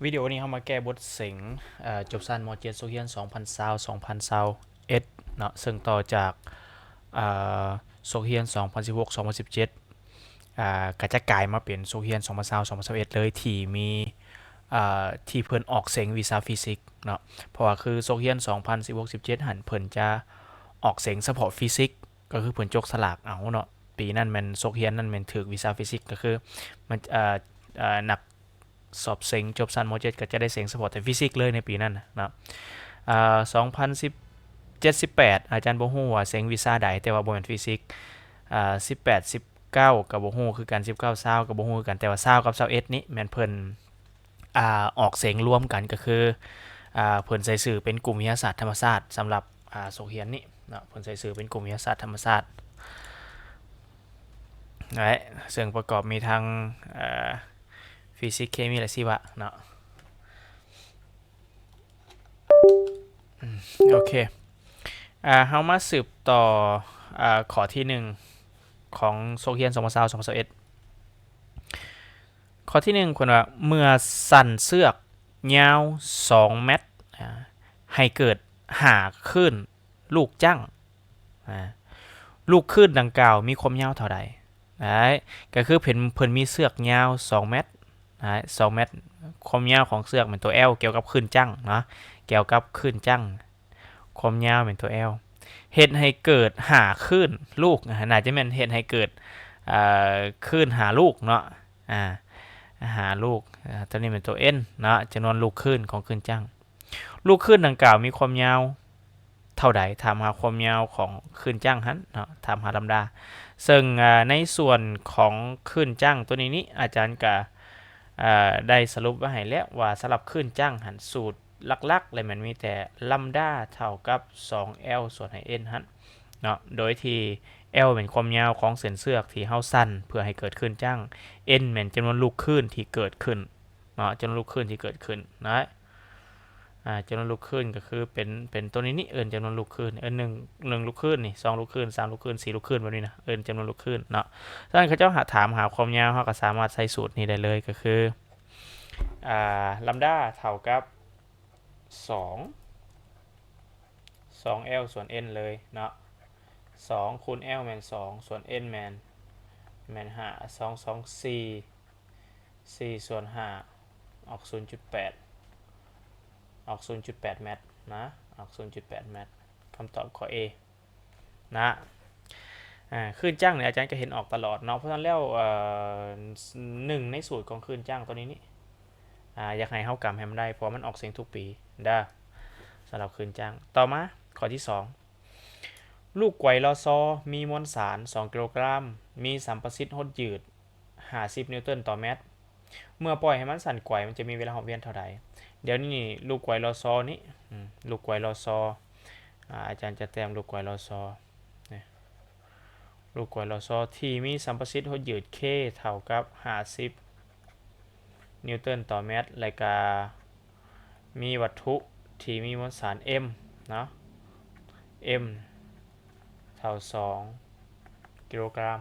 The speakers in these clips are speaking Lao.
ວິດີໂອນີ້ເຮົາມາແກ້ບົດເສັງ ເອີ ຈົບຊັ້ນ ມໍເຈັດ ສົກຮຽນ ສອງພັນຊາວ ສອງພັນຊາວເອັດ ເນາະ ເຊິ່ງຕໍ່ຈາກ ເອີ ສົກຮຽນ ສອງພັນສິບຫົກ ສອງພັນສິບເຈັດ ອ່າ ກໍຈະກາຍມາເປັນສົກຮຽນ ສອງພັນຊາວ ສອງພັນຊາວເອັດ ເລີຍ ທີ່ມີ ອ່າ ທີ່ເພິ່ນອອກເສັງວິຊາຟີຊິກເນາະ ເພາະວ່າຄືສົກຮຽນ ສອງພັນສິບຫົກ ສິບເຈັດ ຫັ້ນ ເພິ່ນຈະອອກເສັງສະເພາະຟີຊິກ ກໍຄືເພິ່ນຈົກສະຫຼາກເອົາເນາະ ປີນັ້ນແມ່ນສົກຮຽນນັ້ນແມ່ນຖືກວິຊາຟີຊິກ ກໍຄືມັນ ເອີ ເອີ ນັກ ສອບເສັງຈົບຊັ້ນ ມໍເຈັດ ກໍຈະໄດ້ເສັງສະເພາະແຕ່ຟີຊິກເລີຍໃນປີນັ້ນນະເນາະ ເອີ ສອງພັນສິບເຈັດ ສິບແປດ ອາຈານບໍ່ຮູ້ວ່າເສັງວິຊາໃດ ແຕ່ວ່າບໍ່ແມ່ນຟີຊິກ ເອີ ສິບແປດ ສິບເກົ້າ ກໍບໍ່ຮູ້ຄືກັນ ສິບເກົ້າ ຊາວ ກໍບໍ່ຮູ້ຄືກັນ ແຕ່ວ່າ ຊາວ ກັບ ຊາວເອັດ ນີ້ແມ່ນເພິ່ນ ອ່າ ອອກເສັງລວມກັນ ກໍຄື ອ່າ ເພິ່ນໃສ່ຊື່ເປັນກຸ່ມວິທະຍາສາດທຳມະຊາດ ສຳລັບ ອ່າ ສົກຮຽນນີ້ເນາະ ເພິ່ນໃສ່ຊື່ເປັນກຸ່ມວິທະຍາສາດທຳມະຊາດ ແລະ ເຊິ່ງປະກອບມີທັງ ເອີ ຟີຊິກ ເຄມີ ແລະ ຊີວະເນາະ ອືມ ໂອເຄ ອ່າ ເຮົາມາສືບຕໍ່ ອ່າ ຂໍ້ທີໜຶ່ງ ຂອງສົກຮຽນ ສອງພັນຊາວ ສອງພັນຊາວເອັດ ຂໍ້ທີໜຶ່ງ ເພິ່ນວ່າ ເມື່ອສັ້ນເຊືອກຍາວສອງແມັດ ອ່າ ໃຫ້ເກີດຫ້າຄື້ນລູກຈັ້ງ ອ່າ ລູກຄື້ນດັ່ງກ່າວມີຄວາມຍາວເທົ່າໃດ? ໄດ້ ກໍຄືເພິ່ນ ເພິ່ນມີເຊືອກຍາວສອງແມັດ ໄດ້ ສອງແມັດ ຄວາມຍາວຂອງເຊືອກແມ່ນຕົວ L ກ່ຽວກັບຄື້ນຈັ້ງເນາະ ກ່ຽວກັບຄື້ນຈັ້ງ ຄວາມຍາວແມ່ນຕົວ L ເຮັດໃຫ້ເກີດຫ້າຄື້ນລູກ ອາ ໜ້າຈະແມ່ນເຮັດໃຫ້ເກີດ ເອີ ຄື້ນຫ້າລູກເນາະ ອາ ຫ້າລູກ ອາ ຕົວນີ້ແມ່ນຕົວ N ເນາະ ຈຳນວນລູກຄື້ນຂອງຄື້ນຈັ້ງ ລູກຄື້ນດັ່ງກ່າວມີຄວາມຍາວເທົ່າໃດ? ຖາມຫາຄວາມຍາວຂອງຄື້ນຈັ້ງຫັ້ນເນາະ ຖາມຫາລຳດາ ເຊິ່ງ ອາ ໃນສ່ວນຂອງຄື້ນຈັ້ງຕົວນີ້ນີ້ ອາຈານກະ ອາ ໄດ້ສະຫຼຸບໄວ້ໃຫ້ແລ້ວວ່າ ສຳລັບຄື້ນຈັ້ງຫັ້ນ ສູດຫຼັກໆ ແລະ ແມ່ນມີແຕ່ລຳດາເທົ່າກັບສອງ L ສ່ວນໃຫ້ N ຫັ້ນເນາະ ໂດຍທີ່ L ແມ່ນຄວາມຍາວຂອງເສັ້ນເຊືອກທີ່ເຮົາສັ້ນເພື່ອໃຫ້ເກີດຄື້ນຈັ້ງ N ແມ່ນຈຳນວນລູກຄື້ນທີ່ເກີດຂຶ້ນ ເນາະ ຈຳນວນລູກຄື້ນທີ່ເກີດຂຶ້ນນະ ອາ ຈຳນວນລູກຄື້ນກໍຄືເປັນ ເປັນຕົວນີ້ນີ້ ເອີ້ນຈຳນວນລູກຄື້ນ ເອີ້ນໜຶ່ງ ໜຶ່ງລູກຄື້ນນີ້ ສອງລູກຄື້ນ ສາມລູກຄື້ນ ສີ່ລູກຄື້ນ ແບບນີ້ນະ ເອີ້ນຈຳນວນລູກຄື້ນເນາະ ສະນັ້ນເຂົາເຈົ້າຫາ ຖາມຫາຄວາມຍາວ ເຮົາກໍສາມາດໃສ່ສູດນີ້ໄດ້ເລີຍ ກໍຄື ອາ ລຳດາເທົ່າກັບສອງ ສອງ L ສ່ວນ N ເລີຍເນາະ ສອງ ຄູນ L ແມ່ນສອງ ສ່ວນ N ແມ່ນ ແມ່ນຫ້າ ສອງ ສອງ ສີ່ ສີ່ ສ່ວນ ຫ້າ ອອກ ສູນຈຸດແປດ ອອກ ສູນຈຸດແປດແມັດນະ ອອກ ສູນຈຸດແປດແມັດ ຄຳຕອບຂໍ້ A ນະ ອາ ຄື້ນຈັ້ງນີ້ອາຈານກໍເຫັນອອກຕະຫຼອດເນາະ ເພາະສະນັ້ນແລ້ວ ເອີ ໜຶ່ງໃນສູດຂອງຄື້ນຈັ້ງຕົວນີ້ນີ້ ອາ ຢາກໃຫ້ເຮົາກຳໃຫ້ມັນໄດ້ ເພາະວ່າມັນອອກເສັງທຸກປີເດີ ສຳລັບຄື້ນຈັ້ງ ຕໍ່ມາ ຂໍ້ທີສອງ ລູກກວຍລໍຊໍ ມີມວນສານສອງກິໂລກຣາມ ມີສຳປະສິດຫົດຍືດຫ້າສິບນິວຕັນຕໍ່ແມັດ ເມື່ອປ່ອຍໃຫ້ມັນສັ່ນໄກວ ມັນຈະມີເວລາຮອບວຽນເທົ່າໃດ? ດຽວນີ້ລູກກວຍລໍຊໍນີ້ ອືມ ລູກກວຍລໍຊໍ ອາ ອາຈານຈະແຕ້ມລູກກວຍລໍຊໍ ນີ້ ລູກກວຍລໍຊໍທີ່ມີສຳປະສິດຫົດຍືດ K ເທົ່າກັບຫ້າສິບ ນິວຕັນຕໍ່ແມັດ ແລ້ວກະມີວັດຖຸທີ່ມີມວນສານ M ເນາະ M ເທົ່າສອງກິໂລກຣາມ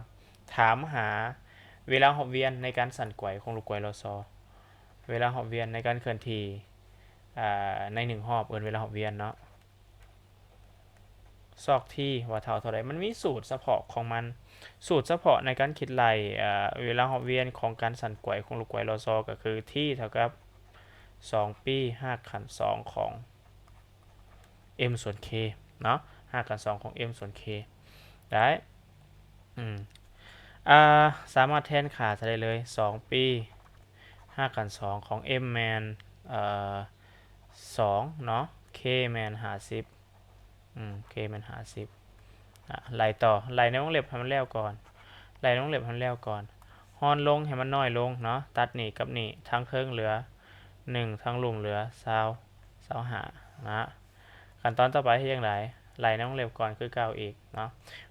ຖາມຫາເວລາຮອບວຽນໃນການສັ່ນໄກວຂອງລູກກວຍລໍຊໍ ເວລາຮອບວຽນໃນການເຄື່ອນທີ່ ອາ ໃນໜຶ່ງຮອບ ເອີ້ນເວລາຮອບວຽນເນາະ ຊອກ T ວ່າເທົ່າເທົ່າໃດ ມັນມີສູດສະເພາະຂອງມັນ ສູດສະເພາະໃນການຄິດໄລ່ ເອີ ເວລາຮອບວຽນຂອງການສັ່ນໄກວຂອງລູກກວຍລໍຊໍ ກໍຄື T ເທົ່າກັບສອງປີຮາກຂັ້ນສອງຂອງ M ສ່ວນ K ເນາະ ຮາກຂັ້ນສອງຂອງ M ສ່ວນ K ໄດ້ ອືມ ອາ ສາມາດແທນຄ່າໃສ່ໄດ້ເລີຍ ສອງປີ ຮາກຂັ້ນສອງຂອງ M ແມ່ນ ເອີ ສອງເນາະ K ແມ່ນຫ້າສິບ ອືມ K ແມ່ນຫ້າສິບ ອາ ໄລ່ຕໍ່ ໄລ່ໃນວົງເລັບໃຫ້ມັນແລ້ວກ່ອນ ໄລ່ໃນວົງເລັບໃຫ້ມັນແລ້ວກ່ອນ ຮ່ອນລົງໃຫ້ມັນນ້ອຍລົງເນາະ ຕັດນີ້ກັບນີ້ ທາງເທິງເຫຼືອໜຶ່ງ ທາງລຸ່ມເຫຼືອຊາວ ຊາວຫ້ານະ ຂັ້ນຕອນຕໍ່ໄປເຮັດຈັ່ງໃດ? ໄລ່ໃນວົງເລັບກ່ອນຄືເກົ່າອີກເນາະ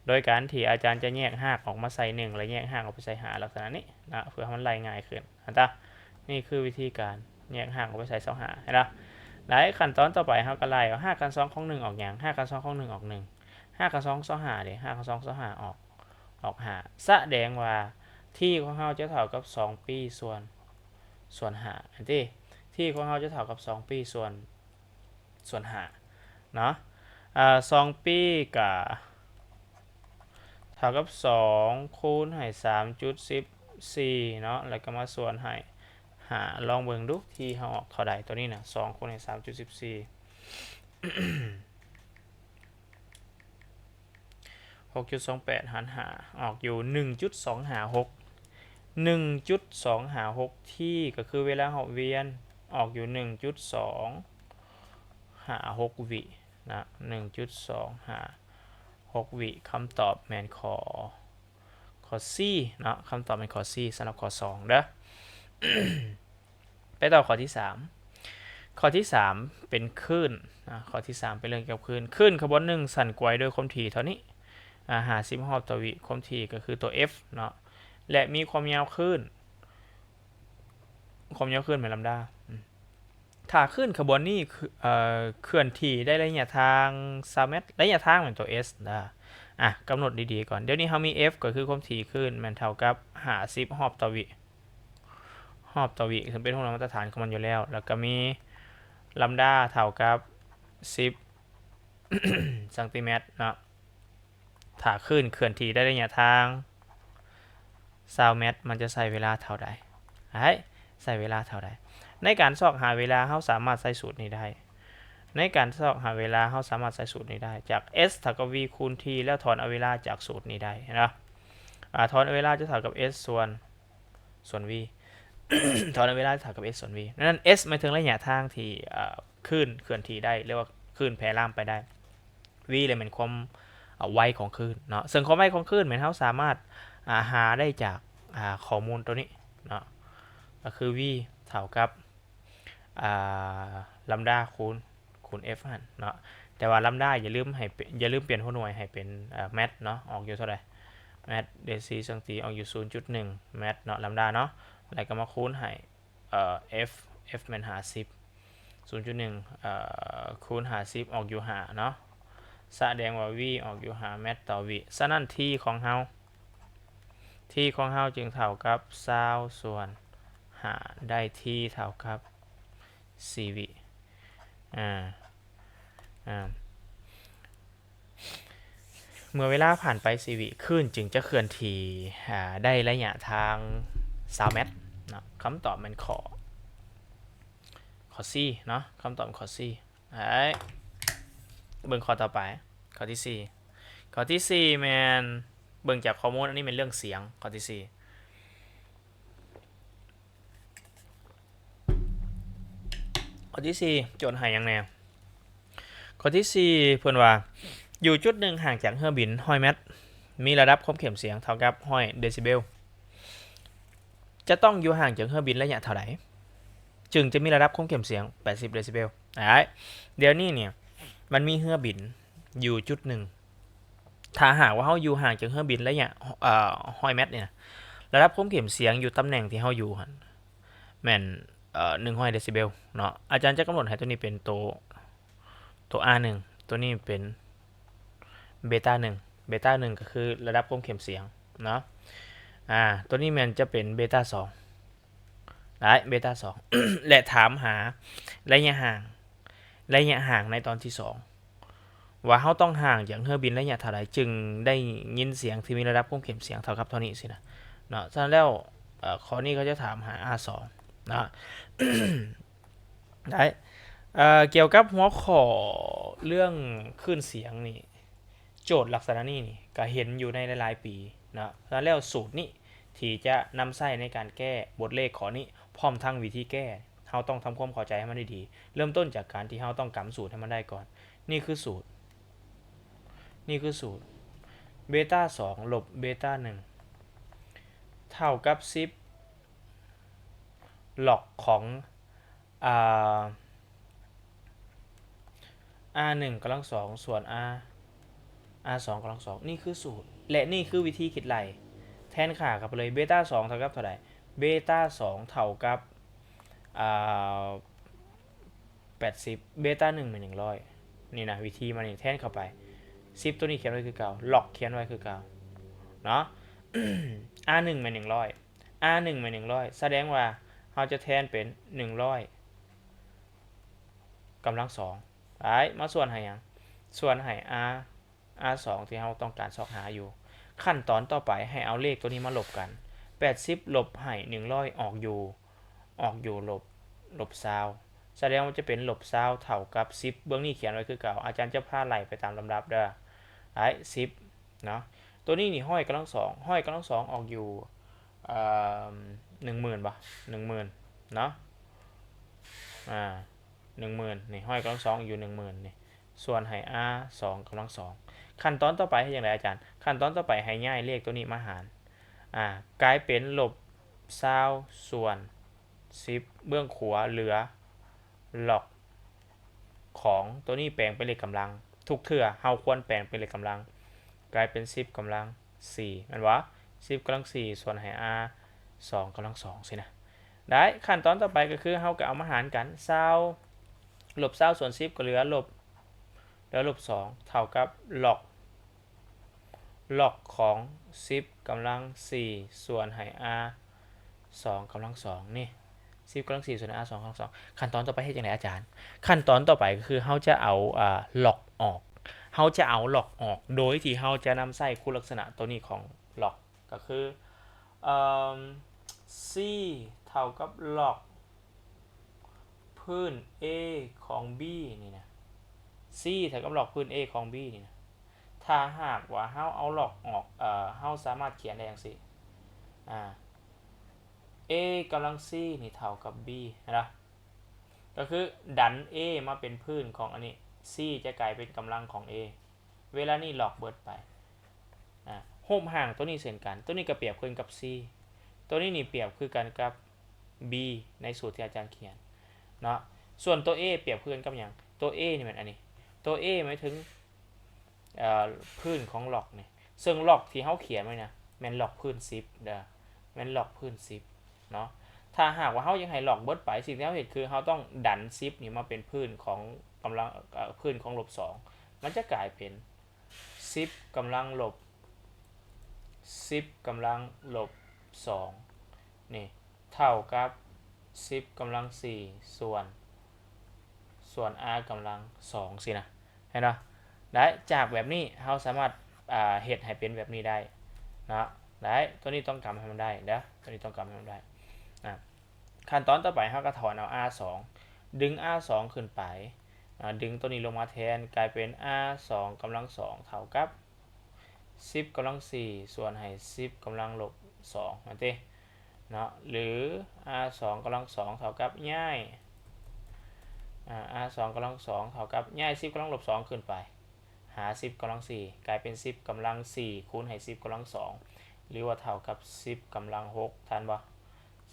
ໂດຍການທີ່ອາຈານຈະແຍກຮາກອອກມາໃສ່ໜຶ່ງ ແລະ ແຍກຮາກອອກໄປໃສ່ຫ້າ ລັກສະນະນີ້ນະ ເພື່ອໃຫ້ມັນໄລ່ງ່າຍຂຶ້ນ ເຫັນຕາ? ນີ້ຄືວິທີການແຍກຮາກອອກໄປໃສ່ຊາວຫ້າ ເຫັນຕາ? ໄດ້ ຂັ້ນຕອນຕໍ່ໄປເຮົາກໍໄລ່ເອົາຮາກຂັ້ນສອງຂອງໜຶ່ງອອກຫຍັງ? ຮາກຂັ້ນສອງຂອງໜຶ່ງອອກໜຶ່ງ ຮາກຂັ້ນສອງຂອງຊາວຫ້າເດ? ຮາກຂັ້ນສອງຂອງຊາວຫ້າອອກ ອອກຫ້າ ສະແດງວ່າ T ຂອງເຮົາຈະເທົ່າກັບສອງປີສ່ວນ ສ່ວນຫ້າ ເຫັນຕິ? T T ຂອງເຮົາຈະເທົ່າກັບສອງປີສ່ວນ ສ່ວນຫ້າເນາະ. ອາ ສອງປີກະເທົ່າກັບສອງຄູນໃຫ້ສາມຈຸດສິບສີ່ເນາະ ແລ້ວກໍມາສ່ວນໃຫ້ຫ້າ ລອງເບິ່ງດູ T ເຮົາອອກເທົ່າໃດ. ຕົວນີ້ນະ ສອງຄູນໃຫ້ສາມຈຸດສິບສີ່ ຫົກຈຸດສອງແປດຫານຫ້າ ອອກຢູ່ໜຶ່ງຈຸດສອງຫ້າຫົກ ໜຶ່ງຈຸດສອງຫ້າຫົກ T ກໍຄືເວລາຮອບວຽນ ອອກຢູ່ໜຶ່ງຈຸດສອງຫ້າຫົກວິນະ ໜຶ່ງຈຸດສອງຫ້າຫົກວິ. ຄຳຕອບແມ່ນຂໍ້ ຂໍ້ C ເນາະ, ຄຳຕອບແມ່ນຂໍ້ C ສຳລັບຂໍ້ສອງເດີ. ໄປຕໍ່ຂໍ້ທີສາມ. ຂໍ້ທີສາມເປັນຄື້ນນະ, ຂໍ້ທີສາມເປັນເລື່ອງກ່ຽວກັບຄື້ນ. ຄື້ນຂະບວນໜຶ່ງສັ່ນໄກວໂດຍຄວາມຖີ່ເທົ່ານີ້ ອາ ຫ້າສິບຮອບຕໍ່ວິ, ຄວາມຖີ່ກໍຄືຕົວ F ເນາະ ແລະ ມີຄວາມຍາວຄື້ນ ຄວາມຍາວຄື້ນແມ່ນລຳດາ. ອືມ ຖ້າຄື້ນຂະບວນນີ້ ເອີ ເຄື່ອນທີ່ໄດ້ໄລຍະທາງຊາວແມັດ, ໄລຍະທາງແມ່ນຕົວ S ນະ. ອາ ກຳນົດດີໆກ່ອນ. ດຽວນີ້ເຮົາມີ F ກໍຄືຄວາມຖີ່ຄື້ນແມ່ນເທົ່າກັບຫ້າສິບຮອບຕໍ່ວິ, ຮອບຕໍ່ວິ ເຊິ່ງເປັນຫົວໜ່ວຍມາດຕະຖານຂອງມັນຢູ່ແລ້ວ. ແລ້ວກໍມີລຳດາເທົ່າກັບສິບຊັງຕີແມັດເນາະ. ຖ້າຄື້ນເຄື່ອນທີ່ໄດ້ໄລຍະທາງຊາວແມັດ ມັນຈະໃຊ້ເວລາເທົ່າໃດ? ໃຊ້ເວລາເທົ່າໃດ? ໃນການຊອກຫາເວລາ ເຮົາສາມາດໃຊ້ສູດນີ້ໄດ້. ໃນການຊອກຫາເວລາ ເຮົາສາມາດໃຊ້ສູດນີ້ໄດ້ ຈາກ S ເທົ່າກັບ V ຄູນ T ແລ້ວຖອນເອົາເວລາຈາກສູດນີ້ໄດ້ເນາະ. ອາ ຖອນເອົາເວລາຈະເທົ່າກັບ S ສ່ວນ ສ່ວນ V ຖອນເອົາເວລາຈະເທົ່າກັບ S ສ່ວນ V. ດັ່ງນັ້ນ S ໝາຍເຖິງໄລຍະທາງທີ່ ອາ ຄື້ນເຄື່ອນທີ່ໄດ້ ຫຼືວ່າຄື້ນແຜ່ລາມໄປໄດ້. V ແລ້ວແມ່ນຄວາມ ອາ ໄວຂອງຄື້ນເນາະ, ເຊິ່ງຄວາມໄວຂອງຄື້ນແມ່ນເຮົາສາມາດ ອາ ຫາໄດ້ຈາກ ອາ ຂໍ້ມູນຕົວນີ້ເນາະ, ກໍຄື V ເທົ່າກັບ ອາ ລຳດາຄູນ ຄູນ F ຫັ້ນເນາະ. ແຕ່ວ່າລຳດາຢ່າລືມໃຫ້ເປັນ ຢ່າລືມປ່ຽນຫົວໜ່ວຍໃຫ້ເປັນ ອາ ແມັດເນາະ, ອອກຢູ່ເທົ່າໃດ? ແມັດ ເດຊີ ສັງຕີ ອອກຢູ່ສູນຈຸດໜຶ່ງແມັດເນາະ ລຳດາເນາະ, ແລ້ວກໍມາຄູນໃຫ້ ເອີ F F ແມ່ນຫ້າສິບ ສູນຈຸດໜຶ່ງ ເອີ ຄູນຫ້າສິບ ອອກຢູ່ຫ້າເນາະ. ສະແດງວ່າ V ອອກຢູ່ຫ້າແມັດຕໍ່ວິ. ສະນັ້ນ T ຂອງເຮົາ T ຂອງເຮົາຈຶ່ງເທົ່າກັບຊາວສ່ວນຫ້າ ໄດ້ T ເທົ່າກັບສີ່ວິ. ອາ ອາ ເມື່ອເວລາຜ່ານໄປສີ່ວິ ຄື້ນຈຶ່ງຈະເຄື່ອນທີ່ ອາ ໄດ້ໄລຍະທາງຊາວແມັດເນາະ. ຄຳຕອບແມ່ນຂໍ້ ຂໍ້ C ເນາະ, ຄຳຕອບຂໍ້ C. ເອີ ເບິ່ງຂໍ້ຕໍ່ໄປ ຂໍ້ທີສີ່. ຂໍ້ທີສີ່ແມ່ນເບິ່ງຈາກຂໍ້ມູນ, ອັນນີ້ແມ່ນເລື່ອງສຽງ. ຂໍ້ທີສີ່ ຂໍ້ທີສີ່ ໂຈດໃຫ້ຫຍັງແດ່? ຂໍ້ທີສີ່ເພິ່ນວ່າ ຢູ່ຈຸດໜຶ່ງຫ່າງຈາກເຮືອບິນຮ້ອຍແມັດ ມີລະດັບຄວາມເຂັ້ມສຽງເທົ່າກັບຮ້ອຍເດຊິເບວ. ຈະຕ້ອງຢູ່ຫ່າງຈາກເຮືອບິນໄລຍະເທົ່າໃດ ຈຶ່ງຈະມີລະດັບຄວາມເຂັ້ມສຽງແປດສິບເດຊິເບວ? ອາ ດຽວນີ້ນີ້ ມັນມີເຮືອບິນຢູ່ຈຸດໜຶ່ງ. ຖ້າຫາກວ່າເຮົາຢູ່ຫ່າງຈາກເຮືອບິນໄລຍະ ເອີ ຮ້ອຍແມັດນີ້ນະ, ລະດັບຄວາມເຂັ້ມສຽງຢູ່ຕຳແໜ່ງທີ່ເຮົາຢູ່ຫັ້ນ ແມ່ນ ເອີ ໜຶ່ງຮ້ອຍເດຊິເບວເນາະ. ອາຈານຈະກຳນົດໃຫ້ຕົວນີ້ເປັນໂຕ ໂຕ R ໜຶ່ງ, ຕົວນີ້ເປັນເບຕາໜຶ່ງ. ເບຕາໜຶ່ງກໍຄືລະດັບຄວາມເຂັ້ມສຽງເນາະ. ອາ ຕົວນີ້ແມ່ນຈະເປັນເບຕາສອງ ໄດ້ ເບຕາສອງ ແລະ ຖາມຫາໄລຍະຫ່າງ ໄລຍະຫ່າງໃນຕອນທີສອງ ວ່າເຮົາຕ້ອງຫ່າງຈາກເຮືອບິນໄລຍະເທົ່າໃດ ຈຶ່ງໄດ້ຍິນສຽງທີ່ມີລະດັບຄວາມເຂັ້ມສຽງເທົ່າກັບເທົ່ານີ້ຊີ້ນະເນາະ. ສະນັ້ນແລ້ວ ເອີ ຂໍ້ນີ້ເຂົາຈະຖາມຫາ R ສອງເນາະ. ໄດ້ ເອີ ກ່ຽວກັບຫົວຂໍ້ເລື່ອງຄື້ນສຽງນີ້ ໂຈດລັກສະນະນີ້ນີ້ກໍເຫັນຢູ່ໃນຫຼາຍໆປີເນາະ. ສະນັ້ນແລ້ວ ສູດນີ້ທີ່ຈະນຳໃຊ້ໃນການແກ້ບົດເລກຂໍ້ນີ້ ພ້ອມທັງວິທີແກ້ ເຮົາຕ້ອງທຳຄວາມເຂົ້າໃຈໃຫ້ມັນດີໆ. ເລີ່ມຕົ້ນຈາກການທີ່ເຮົາຕ້ອງກຳສູດໃຫ້ມັນໄດ້ກ່ອນ. ນີ້ຄືສູດ ນີ້ຄືສູດ ເບຕາສອງລົບເບຕາໜຶ່ງ ເທົ່າກັບສິບ log ຂອງ ອາ R ໜຶ່ງກຳລັງສອງ ສ່ວນ R R ສອງກຳລັງສອງ. ນີ້ຄືສູດ ແລະ ນີ້ຄືວິທີຄິດໄລ່. ແທນຄ່າເຂົ້າໄປເລີຍ ເບຕາສອງເທົ່າກັບເທົ່າໃດ? ເບຕາສອງເທົ່າກັບ ອາ ແປດສິບ, ເບຕາໜຶ່ງແມ່ນໜຶ່ງຮ້ອຍ. ນີ້ນະ ວິທີມັນນີ້ ແທນເຂົ້າໄປ ສິບ ຕົວນີ້ຂຽນໄວ້ຄືເກົ່າ, log ຂຽນໄວ້ຄືເກົ່າເນາະ. R ໜຶ່ງແມ່ນໜຶ່ງຮ້ອຍ R ໜຶ່ງແມ່ນໜຶ່ງຮ້ອຍ ສະແດງວ່າເຮົາຈະແທນເປັນໜຶ່ງຮ້ອຍ ກຳລັງສອງ ໄດ້ ມາສ່ວນໃຫ້ຫຍັງ? ສ່ວນໃຫ້ R R ສອງ ທີ່ເຮົາຕ້ອງການຊອກຫາຢູ່. ຂັ້ນຕອນຕໍ່ໄປໃຫ້ເອົາເລກໂຕນີ້ມາລົບກັນ ແປດສິບລົບໃຫ້ໜຶ່ງຮ້ອຍອອກຢູ່ ອອກຢູ່ລົບ ລົບຊາວ ສະແດງວ່າຈະເປັນລົບຊາວເທົ່າກັບສິບ ເບື້ອງນີ້ຂຽນໄວ້ຄືເກົ່າ ອາຈານຈະພາໄລ່ໄປຕາມລຳດັບເດີ ໄດ້ ສິບເນາະ ໂຕນີ້ນີ້ຮ້ອຍກຳລັງສອງ ຮ້ອຍກຳລັງສອງອອກຢູ່ ເອີ່ມ ໜຶ່ງໝື່ນບໍ່ ໜຶ່ງໝື່ນເນາະ ອາ ໜຶ່ງໝື່ນ ນີ້ ຮ້ອຍກຳລັງສອງຢູ່ໜຶ່ງໝື່ນນີ້ ສ່ວນໃຫ້ R ສອງກຳລັງສອງ. ຂັ້ນຕອນຕໍ່ໄປເຮັດຈັ່ງໃດອາຈານ? ຂັ້ນຕອນຕໍ່ໄປໃຫ້ຍ້າຍເລກໂຕນີ້ມາຫານ ອາ ກາຍເປັນລົບຊາວສ່ວນສິບ ເບື້ອງຂວາເຫຼືອລັອກຂອງໂຕນີ້ແປງເປັນເລກກຳລັງ. ທຸກເທື່ອເຮົາຄວນແປງເປັນເລກກຳລັງ ກາຍເປັນສິບກຳລັງສີ່ ແມ່ນບໍ່? ສິບກຳລັງສີ່ ສ່ວນໃຫ້ R ສອງກຳລັງສອງ ຊີ້ນະ ໄດ້. ຂັ້ນຕອນຕໍ່ໄປກໍຄືເຮົາກໍເອົາມາຫານກັນ ຊາວ ລົບຊາວສ່ວນສິບກໍເຫຼືອລົບ ເຫຼືອລົບສອງ ເທົ່າກັບລັອກ ລັອກຂອງສິບກຳລັງສີ່ ສ່ວນໃຫ້ R ສອງກຳລັງສອງ ນີ້ ສິບກຳລັງສີ່ ສ່ວນໃຫ້ R ສອງກຳລັງສອງ. ຂັ້ນຕອນຕໍ່ໄປເຮັດຈັ່ງໃດອາຈານ? ຂັ້ນຕອນຕໍ່ໄປກໍຄືເຮົາຈະເອົາ ອາ ລັອກອອກ ເຮົາຈະເອົາລັອກອອກ ໂດຍທີ່ເຮົາຈະນຳໃຊ້ຄຸນລັກສະນະໂຕນີ້ຂອງລັອກ ກໍຄື ເອີ່ມ C ເທົ່າກັບລັອກພື້ນ A ຂອງ B ນີ້ນະ C ເທົ່າກັບລັອກພື້ນ A ຂອງ B ນີ້ນະ. ຖ້າຫາກວ່າເຮົາເອົາລັອກອອກ ເອີ ເຮົາສາມາດຂຽນໄດ້ຈັ່ງຊີ້ ອາ A ກຳລັງ C ນີ້ເທົ່າກັບ B ເຫັນບໍ່? ກໍຄືດັນ A ມາເປັນພື້ນຂອງອັນນີ້ C ຈະກາຍເປັນກຳລັງຂອງ A ເວລານີ້ລັອກເບິດໄປ ອາ ຮູບຮ່າງໂຕນີ້ເຊັ່ນກັນ ໂຕນີ້ກໍປຽບຄືກັນກັບ C ໂຕນີ້ນີ້ປຽບຄືກັນກັບ B ໃນສູດທີ່ອາຈານຂຽນເນາະ. ສ່ວນຕົວ A ປຽບຄືກັນກັບຫຍັງ? ຕົວ A ນີ້ແມ່ນອັນນີ້ ຕົວ A ໝາຍເຖິງ ເອີ ພື້ນຂອງລັອກນີ້ ເຊິ່ງລັອກທີ່ເຮົາຂຽນໄວ້ນະ ແມ່ນລັອກພື້ນສິບເດີ ແມ່ນລັອກພື້ນສິບເນາະ. ຖ້າຫາກວ່າເຮົາຢາກໃຫ້ລັອກເບິດໄປ ສິ່ງທີ່ເຮົາເຮັດຄືເຮົາຕ້ອງດັນສິບນີ້ມາເປັນພື້ນຂອງກຳລັງ ເອີ ພື້ນຂອງລົບສອງ ມັນຈະກາຍເປັນສິບກຳລັງລົບ ສິບກຳລັງລົບສອງ ນີ້ ເທົ່າກັບສິບກຳລັງສີ່ ສ່ວນ ສ່ວນ R ກຳລັງສອງ ຊີ້ນະ ເຫັນບໍ່? ໄດ້ ຈາກແບບນີ້ເຮົາສາມາດ ອາ ເຮັດໃຫ້ເປັນແບບນີ້ໄດ້ເນາະ ໄດ້. ໂຕນີ້ຕ້ອງກຳໃຫ້ມັນໄດ້ເດີ ໂຕນີ້ຕ້ອງກຳໃຫ້ມັນໄດ້ ອາ ຂັ້ນຕອນຕໍ່ໄປເຮົາກໍຖອນເອົາ R ສອງ ດຶງ R ສອງ ຂຶ້ນໄປ ອາ ດຶງໂຕນີ້ລົງມາແທນ ກາຍເປັນ R ສອງກຳລັງສອງ ເທົ່າກັບ ສິບກຳລັງສີ່ ສ່ວນໃຫ້ສິບກຳລັງລົບສອງ ແມ່ນຕິເນາະ ຫຼື R ສອງກຳລັງສອງ ເທົ່າກັບຍ້າຍ ອາ R ສອງກຳລັງສອງ ເທົ່າກັບຍ້າຍສິບກຳລັງລົບສອງ ຂຶ້ນໄປ ຫາສິບກຳລັງສີ່ ກາຍເປັນສິບກຳລັງສີ່ ຄູນໃຫ້ສິບກຳລັງສອງ ຫຼືວ່າເທົ່າກັບສິບກຳລັງຫົກ ທັນບໍ່?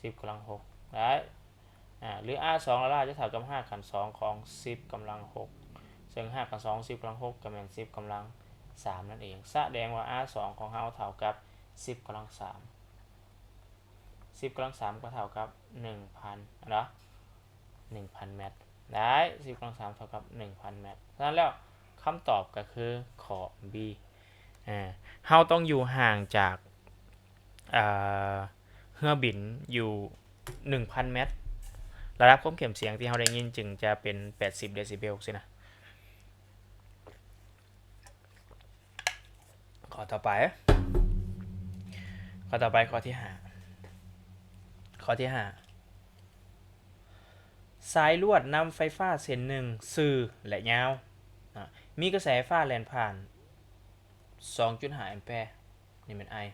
ສິບກຳລັງຫົກ ໄດ້ ອາ ຫຼື R ສອງລະລາຈະເທົ່າກັບຮາກຂັ້ນສອງຂອງສິບກຳລັງຫົກ ເຊິ່ງຮາກຂັ້ນສອງສິບກຳລັງຫົກກໍແມ່ນສິບກຳລັງສາມນັ້ນເອງ. ສະແດງວ່າ R ສອງຂອງເຮົາເທົ່າກັບສິບກຳລັງສາມ ສິບກຳລັງສາມກໍເທົ່າກັບໜຶ່ງພັນເນາະ ໜຶ່ງພັນແມັດ ໄດ້ ສິບກຳລັງສາມເທົ່າກັບໜຶ່ງພັນແມັດ. ສະນັ້ນແລ້ວ ຄຳຕອບກໍຄືຂໍ້ B ເຮົາຕ້ອງຢູ່ຫ່າງຈາກ ເຮືອບິນຢູ່ໜຶ່ງພັນແມັດ ລະດັບຄວາມເຂັ້ມສຽງທີ່ເຮົາໄດ້ຍິນຈຶ່ງຈະເປັນແປດສິບເດຊິເບວຊີ້ນະ. ຂໍ້ຕໍ່ໄປ ຂໍ້ຕໍ່ໄປ ຂໍ້ທີຫ້າ ຂໍ້ທີຫ້າ ສາຍລວດນຳໄຟຟ້າເສັ້ນໜຶ່ງຊື່ ແລະ ຍາວ ນະ ມີກະແສໄຟຟ້າແລ່ນຜ່ານ ສອງຈຸດຫ້າແອມແປ ນີ້ແມ່ນ I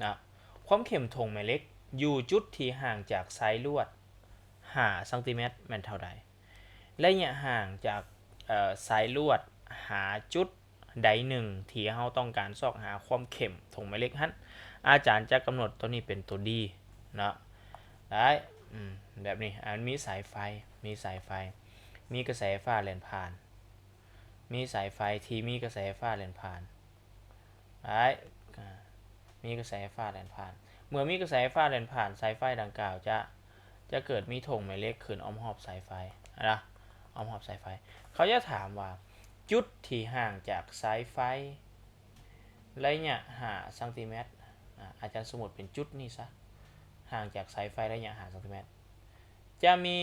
ນະ ຄວາມເຂັ້ມຖົງແມ່ເຫຼັກຢູ່ຈຸດທີ່ຫ່າງຈາກສາຍລວດຫ້າຊັງຕີແມັດແມ່ນເທົ່າໃດ? ໄລຍະຫ່າງຈາກ ເອີ ສາຍລວດຫາຈຸດໃດໜຶ່ງທີ່ເຮົາຕ້ອງການຊອກຫາຄວາມເຂັ້ມຖົງແມ່ເຫຼັກຫັ້ນ ອາຈານຈະກຳນົດຕົວນີ້ເປັນຕົວ D ເນາະ ໄດ້ ອືມ ແບບນີ້ ອາ ມັນມີສາຍໄຟ ມີສາຍໄຟ ມີກະແສໄຟຟ້າແລ່ນຜ່ານ ມີສາຍໄຟທີ່ມີກະແສໄຟຟ້າແລ່ນຜ່ານ ໄດ້ ອາ ມີກະແສໄຟຟ້າແລ່ນຜ່ານ ເມື່ອມີກະແສໄຟຟ້າແລ່ນຜ່ານ ສາຍໄຟດັ່ງກ່າວຈະ ຈະເກີດມີຖົງແມ່ເຫຼັກຂຶ້ນອ້ອມຮອບສາຍໄຟ ນະ ອ້ອມຮອບສາຍໄຟ. ເຂົາຈະຖາມວ່າ ຈຸດທີ່ຫ່າງຈາກສາຍໄຟໄລຍະຫ້າຊັງຕີແມັດ ອາ ອາຈານສົມມຸດເປັນຈຸດນີ້ຊະ ຫ່າງຈາກສາຍໄຟໄລຍະຫ້າຊັງຕີແມັດ ຈະມີ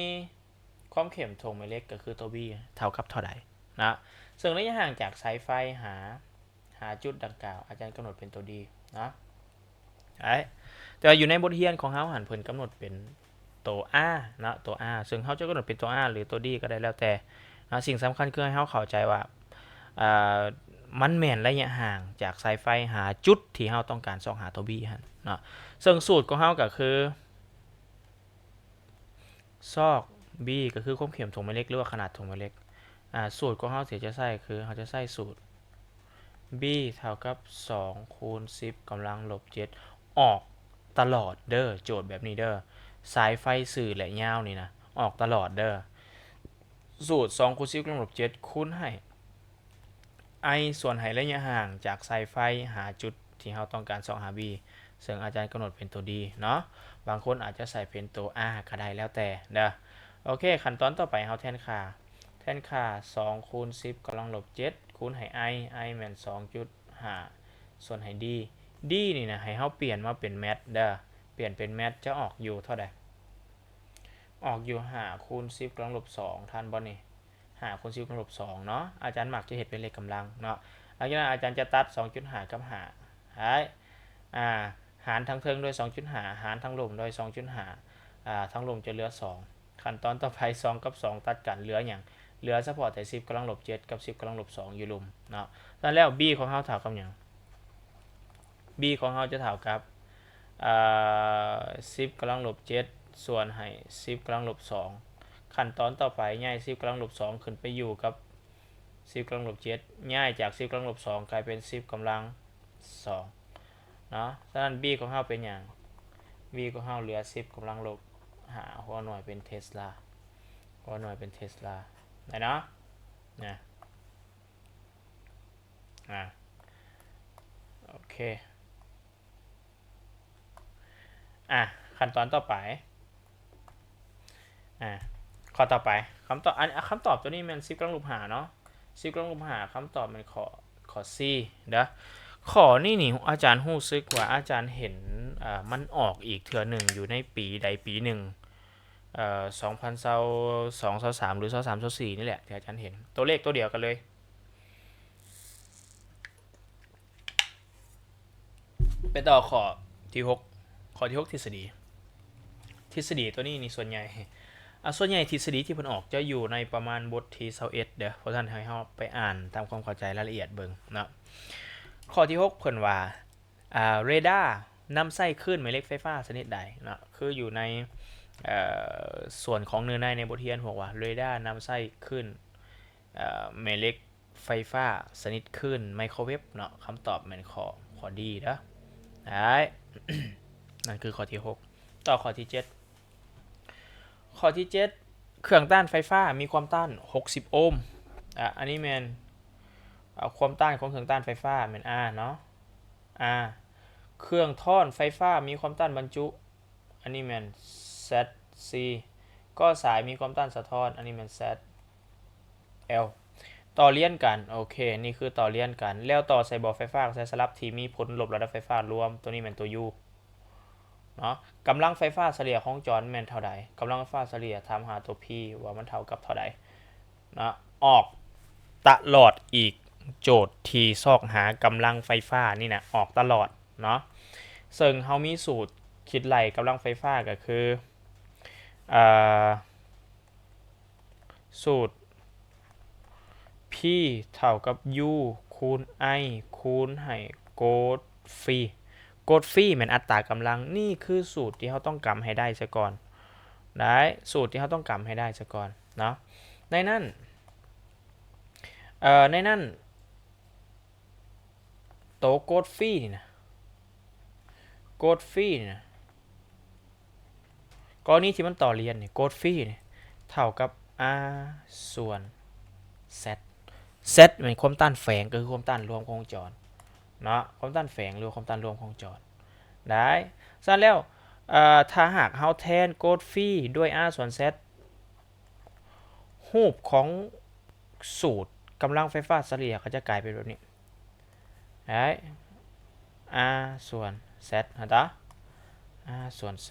ຄ ຄວາມເຂັ້ມຖົງແມ່ເຫຼັກກໍຄືຕົວ B ເທົ່າກັບເທົ່າໃດນະ. ເຊິ່ງໄລຍະຫ່າງຈາກສາຍໄຟຫາ ຫາຈຸດດັ່ງກ່າວ ອາຈານກຳນົດເປັນຕົວ D ເນາະ. ໄອ້ ແຕ່ວ່າຢູ່ໃນບົດຮຽນຂອງເຮົາຫັ້ນ ເພິ່ນກຳນົດເປັນຕົວ R ເນາະ, ຕົວ R ເຊິ່ງເຮົາຈະກຳນົດເປັນຕົວ R ຫຼືຕົວ D ກໍໄດ້ ແລ້ວແຕ່ເນາະ. ສິ່ງສຳຄັນຄືໃຫ້ເຮົາເຂົ້າໃຈວ່າ ເອີ ມັນແມ່ນໄລຍະຫ່າງຈາກສາຍໄຟຫາຈຸດທີ່ເຮົາຕ້ອງການຊອກຫາຕົວ B ຫັ້ນເນາະ. ເຊິ່ງສູດຂອງເຮົາກໍຄື ຊອກ B ກໍຄືຄວາມເຂັ້ມຖົງແມ່ເຫຼັກ ຫຼືວ່າຂະໜາດຖົງແມ່ເຫຼັກ. ອາ ສູດຂອງເຮົາທີ່ຈະໃຊ້ຄື ເຮົາຈະໃຊ້ສູດ B ເທົ່າກັບສອງຄູນສິບກຳລັງລົບເຈັດ ອອກຕະຫຼອດເດີ ໂຈດແບບນີ້ເດີ. ສາຍໄຟຊື່ ແລະ ຍາວນີ້ນະ ອອກຕະຫຼອດເດີ. ສູດສອງຄູນສິບກຳລັງລົບເຈັດ ຄູນໃຫ້ I ສ່ວນໃຫ້ໄລຍະຫ່າງຈາກສາຍໄຟຫາຈຸດທີ່ເຮົາຕ້ອງການຊອກຫາ B ເຊິ່ງອາຈານກຳນົດເປັນຕົວ D ເນາະ. ບາງຄົນອາດຈະໃສ່ເປັນຕົວ R ກໍໄດ້ ແລ້ວແຕ່ເດີ. ໂອເຄ ຂັ້ນຕອນຕໍ່ໄປເຮົາແທນຄ່າ ແທນຄ່າສອງຄູນສິບກຳລັງລົບເຈັດ ຄູນໃຫ້ I I ແມ່ນສອງຈຸດຫ້າ ສ່ວນໃຫ້ D D ນີ້ນະ ໃຫ້ເຮົາປ່ຽນມາເປັນແມັດເດີ. ປ່ຽນເປັນແມັດຈະອອກຢູ່ເທົ່າໃດ? ອອກຢູ່ຫ້າຄູນສິບກຳລັງລົບສອງ ທັນບໍ່ນີ້? ຫ້າຄູນສິບກຳລັງລົບສອງເນາະ. ອາຈານມັກຈະເຮັດເປັນເລກກຳລັງເນາະ. ຫຼັງຈາກນັ້ນອາຈານຈະຕັດສອງຈຸດຫ້າກັບຫ້າ ໃຫ້ ອາ ຫານທາງເທິງດ້ວຍສອງຈຸດຫ້າ ຫານທາງລຸ່ມດ້ວຍສອງຈຸດຫ້າ ອາ ທາງລຸ່ມຈະເຫຼືອສອງ. ຂັ້ນຕອນຕໍ່ໄປ ສອງກັບສອງຕັດກັນ ເຫຼືອຫຍັງ? ເຫຼືອສະເພາະແຕ່ສິບກຳລັງລົບເຈັດກັບສິບກຳລັງລົບສອງຢູ່ລຸ່ມເນາະ. ສະນັ້ນແລ້ວ B ຂອງເຮົາເທົ່າກັບຫຍັງ? B ຂອງເຮົາຈະເທົ່າກັບ ເອີ ສິບກຳລັງລົບເຈັດ ສ່ວນໃຫ້ສິບກຳລັງລົບສອງ. ຂັ້ນຕອນຕໍ່ໄປ ຍ້າຍສິບກຳລັງລົບສອງຂຶ້ນໄປຢູ່ກັບສິບກຳລັງລົບເຈັດ ຍ້າຍຈາກສິບກຳລັງລົບສອງກາຍເປັນສິບກຳລັງສອງເນາະ. ສະນັ້ນ B ຂອງເຮົາເປັນຫຍັງ? B ຂອງເຮົາເຫຼືອສິບກຳລັງລົບຫ້າ ຫົວໜ່ວຍເປັນເທສລາ ຫົວໜ່ວຍເປັນເທສລາ ໄດ້ເນາະ ນະ. ອາ ໂອເຄ ອາ ຂັ້ນຕອນຕໍ່ໄປ ອາ ຂໍ້ຕໍ່ໄປ ຄຳຕອບ ອັນ ຄຳຕອບຕົວນີ້ແມ່ນສິບກຳລັງລົບຫ້າເນາະ ສິບກຳລັງລົບຫ້າ ຄຳຕອບແມ່ນຂໍ້ ຂໍ້ C ເດີ. ຂໍ້ນີ້ນີ້ ອາຈານຮູ້ສຶກວ່າອາຈານເຫັນ ເອີ ມັນອອກອີກເທື່ອໜຶ່ງຢູ່ໃນປີໃດປີໜຶ່ງ ເອີ ສອງພັນຊາວສອງ ຊາວສາມ ຫຼື ຊາວສາມ ຊາວສີ່ນີ້ແຫຼະ ທີ່ອາຈານເຫັນ ຕົວເລກຕົວດຽວກັນເລີຍ. ໄປຕໍ່ຂໍ້ທີຫົກ ຂໍ້ທີຫົກ ທິດສະດີ ທິດສະດີຕົວນີ້ນີ້ສ່ວນໃຫຍ່ ອາ ສ່ວນໃຫຍ່ທິດສະດີທີ່ເພິ່ນອອກຈະຢູ່ໃນປະມານບົດທີຊາວເອັດເດີ ເພາະສະນັ້ນໃຫ້ເຮົາໄປອ່ານທຳຄວາມເຂົ້າໃຈລາຍລະອຽດເບິ່ງເນາະ. ຂໍ້ທີຫົກ ເພິ່ນວ່າ ອາ ເຣດ້ານຳໃຊ້ຄື້ນແມ່ເຫຼັກໄຟຟ້າຊະນິດໃດເນາະ ຄືຢູ່ໃນ ເອີ ສ່ວນຂອງເນື້ອໃນໃນບົດຮຽນບອກວ່າ ເຣດ້ານຳໃຊ້ຄື້ນ ເອີ ແມ່ເຫຼັກໄຟຟ້າຊະນິດຄື້ນໄມໂຄຣເວບເນາະ. ຄຳຕອບແມ່ນຂໍ້ ຂໍ້ D ເດີ ໄດ້ ນັ້ນຄືຂໍ້ທີຫົກ. ຕໍ່ຂໍ້ທີເຈັດ ຂໍ້ທີເຈັດ ເຄື່ອງຕ້ານໄຟຟ້າມີຄວາມຕ້ານຫົກສິບໂອມ. ອາ ອັນນີ້ແມ່ນ ອາ ຄວາມຕ້ານຂອງເຄື່ອງຕ້ານໄຟຟ້າແມ່ນ R ເນາະ R. ເຄື່ອງທ້ອນໄຟຟ້າມີຄວາມຕ້ານບັນຈຸ ອັນນີ້ແມ່ນ Z C. ກໍ້ສາຍມີຄວາມຕ້ານສະທ້ອນ ອັນນີ້ແມ່ນ Z L. ຕໍ່ລຽນກັນ ໂອເຄ ນີ້ຄືຕໍ່ລຽນກັນ ແລ້ວຕໍ່ໃສ່ບໍ່ໄຟຟ້າ ໃສ່ສະຫຼັບທີ່ມີຜົນລົບລະດັບໄຟຟ້າລວມ ຕົວນີ້ແມ່ນຕົວ U ເນາະ. ກຳລັງໄຟຟ້າສະເລ່ຍຂອງຈອນແມ່ນເທົ່າໃດ? ກຳລັງໄຟຟ້າສະເລ່ຍ ຖາມຫາຕົວ P ວ່າມັນເທົ່າກັບເທົ່າໃດເນາະ. ອອກຕະຫຼອດອີກ ໂຈດທີ່ຊອກຫາກຳລັງໄຟຟ້ານີ້ນະ ອອກຕະຫຼອດເນາະ. ເຊິ່ງເຮົາມີສູດຄິດໄລ່ກຳລັງໄຟຟ້າກໍຄື ເອີ ສູດ P ເທົ່າກັບ U ຄູນ I ຄູນໃຫ້ໂກດຟີ ໂກດຟີແມ່ນອັດຕາກຳລັງ. ນີ້ຄືສູດທີ່ເຮົາຕ້ອງກຳໃຫ້ໄດ້ຊະກ່ອນ ໄດ້ ສູດທີ່ເຮົາຕ້ອງກຳໃຫ້ໄດ້ຊະກ່ອນເນາະ. ໃນນັ້ນ ເອີ ໃນນັ້ນ ໂຕໂກດຟີນີ້ນະ ໂກດຟີນີ້ນະ ກໍລະນີທີ່ມັນຕໍ່ລຽນນີ້ ໂກດຟີນີ້ເທົ່າກັບ R ສ່ວນ Z. Z ແມ່ນຄວາມຕ້ານແຝງ ກໍຄືຄວາມຕ້ານລວມຂອງວງຈອນເນາະ ຄວາມຕ້ານແຝງ ຫຼືວ່າຄວາມຕ້ານລວມຂອງວງຈອນ ໄດ້. ສະນັ້ນແລ້ວ ເອີ ຖ້າຫາກເຮົາແທນໂກດຟີດ້ວຍ R ສ່ວນ Z ຮູບຂອງສູດກຳລັງໄຟຟ້າສະເລ່ຍກໍຈະກາຍເປັນແບບນີ້ ໄດ້ R ສ່ວນ Z ຫັ້ນຕາ R ສ່ວນ Z.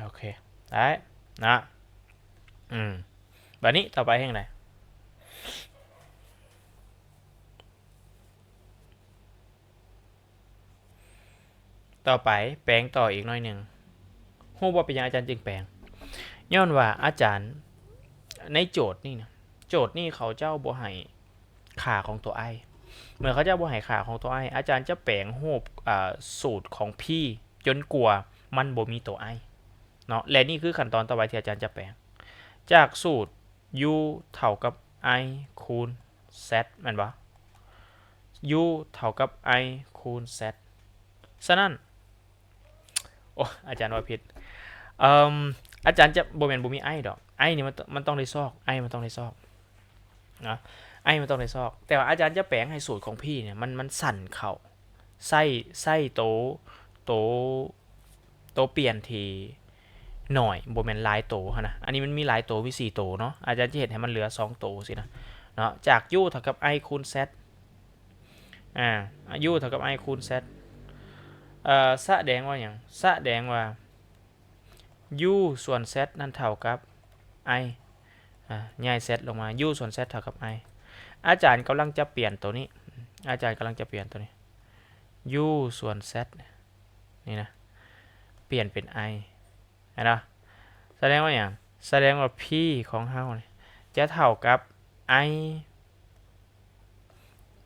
ໂອເຄ ໄດ້ນະ. ອືມ ບາດນີ້ຕໍ່ໄປແຫ່ງໃດ? ຕໍ່ໄປແປງຕໍ່ອີກໜ້ອຍໜຶ່ງ. ຮູ້ບໍ່ເປັນຫຍັງອາຈານຈຶ່ງແປງ? ຍ້ອນວ່າອາຈານໃນໂຈດນີ້ນະ, ໂຈດນີ້ເຂົາເຈົ້າບໍ່ໃຫ້ຄ່າຂອງຕົວ i. ເມື່ອເຂົາເຈົ້າບໍ່ໃຫ້ຄ່າຂອງຕົວ i, ອາຈານຈະແປງຮູບ ອາ ສູດຂອງ p ຈົນກວ່າມັນບໍ່ມີຕົວ i ເນາະ. ແລະ ນີ້ຄືຂັ້ນຕອນຕໍ່ໄປທີ່ອາຈານຈະແປງ ຈາກສູດ u ເທົ່າກັບ i ຄູນ z ແມ່ນບໍ່? u ເທົ່າກັບ i ຄູນ z. ສະນັ້ນ ໂອ້ ອາຈານເວົ້າຜິດ. ເອີ່ມ ອາຈານຈະ ບໍ່ແມ່ນບໍ່ມີ i ດອກ. i ນີ້ມັນ ມັນຕ້ອງໄດ້ຊອກ. i ມັນຕ້ອງໄດ້ຊອກນະ. i ມັນຕ້ອງໄດ້ຊອກ. ແຕ່ວ່າອາຈານຈະແປງໃຫ້ສູດຂອງ p ນີ້ ມັນ ມັນສັ້ນເຂົ້າ. ໃຊ້ ໃຊ້ໂຕ ໂຕ ໂຕປ່ຽນທີ່ໜ້ອຍ, ບໍ່ແມ່ນຫຼາຍໂຕຫັ້ນນະ. ອັນນີ້ມັນມີຫຼາຍໂຕ, ມີສີ່ໂຕເນາະ. ອາຈານຈະເຮັດໃຫ້ມັນເຫຼືອສອງໂຕຊີ້ນະເນາະ. ຈາກ u ເທົ່າກັບ i ຄູນ z ອາ u ເທົ່າກັບ i ຄູນ z ເອີ່ ສະແດງວ່າຫຍັງ? ສະແດງວ່າ u ສ່ວນ z ນັ້ນເທົ່າກັບ i ອາ ຍ້າຍ z ລົງມາ u ສ່ວນ z ເທົ່າກັບ i. ອາຈານກຳລັງຈະປ່ຽນໂຕນີ້, ອາຈານກຳລັງຈະປ່ຽນໂຕນີ້ u ສ່ວນ z ນີ້ນະ ປ່ຽນເປັນ i ເຫັນບໍ່? ສະແດງວ່າຫຍັງ? ສະແດງວ່າ p ຂອງເຮົານີ້ຈະເທົ່າກັບ i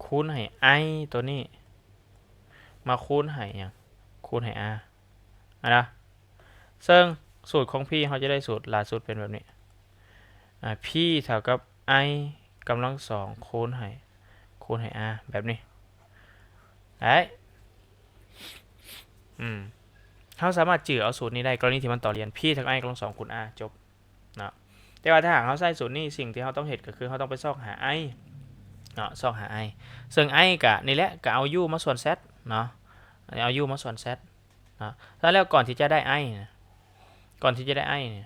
ຄູນໃຫ້ i ໂຕນີ້ ມາຄູນໃຫ້ຫຍັງ? ຄູນໃຫ້ r ເຫັນບໍ່? ເຊິ່ງສູດຂອງ p ເຮົາຈະໄດ້ສູດຫຼ້າສຸດເປັນແບບນີ້ ອາ p ເທົ່າກັບ i ກຳລັງສອງຄູນໃຫ້ ຄູນໃຫ້ r ແບບນີ້ ໄດ້. ອືມ ເຮົາສາມາດຈື່ເອົາສູດນີ້ໄດ້ ກໍລະນີທີ່ມັນຕໍ່ລຽນ p ເທົ່າກັບ i ກຳລັງສອງຄູນ r ຈົບເນາະ. ແຕ່ວ່າຖ້າຫາກເຮົາໃຊ້ສູດນີ້ ສິ່ງທີ່ເຮົາຕ້ອງເຮັດກໍຄືເຮົາຕ້ອງໄປຊອກຫາ i ເນາະ, ຊອກຫາ i ເຊິ່ງ i ກະນີ້ແຫຼະ ກະເອົາ u ມາສ່ວນ z ເນາະ, ເອົາ u ມາສ່ວນ z ເນາະ. ແລ້ວ ແລ້ວກ່ອນທີ່ຈະໄດ້ i ນະ ກ່ອນທີ່ຈະໄດ້ i ນີ້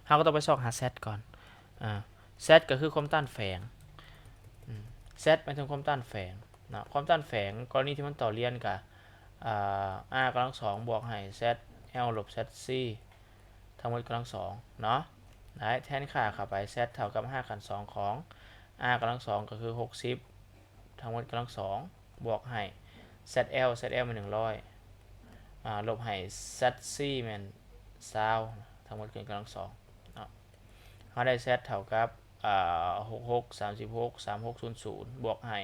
ເຮົາກໍຕ້ອງໄປຊອກຫາ z ກ່ອນ. ອາ z ກໍຄືຄວາມຕ້ານແຝງ. ອືມ z ໝາຍເຖິງຄວາມຕ້ານແຝງເນາະ. ຄວາມຕ້ານແຝງ ກໍລະນີທີ່ມັນຕໍ່ລຽນກະ ອາ r ກຳລັງສອງບວກໃຫ້ zl ລົບ zc ທັງໝົດກຳລັງສອງເນາະ. ໄດ້ ແທນຄ່າເຂົ້າໄປ z ເທົ່າກັບຮາກຂັ້ນສອງຂອງ r ກຳລັງສອງກໍຄືຫົກສິບ ທັງໝົດກຳລັງສອງ ບວກໃຫ້ zl, zl ແມ່ນໜຶ່ງຮ້ອຍ ອາ ລົບໃຫ້ zc ແມ່ນຊາວ ທັງໝົດຂຶ້ນກຳລັງສອງເນາະ. ເຮົາໄດ້ z ເທົ່າກັບ ອາ ຫົກຫົກ ສາມສິບຫົກ ສາມຫົກສູນສູນ ບວກໃຫ້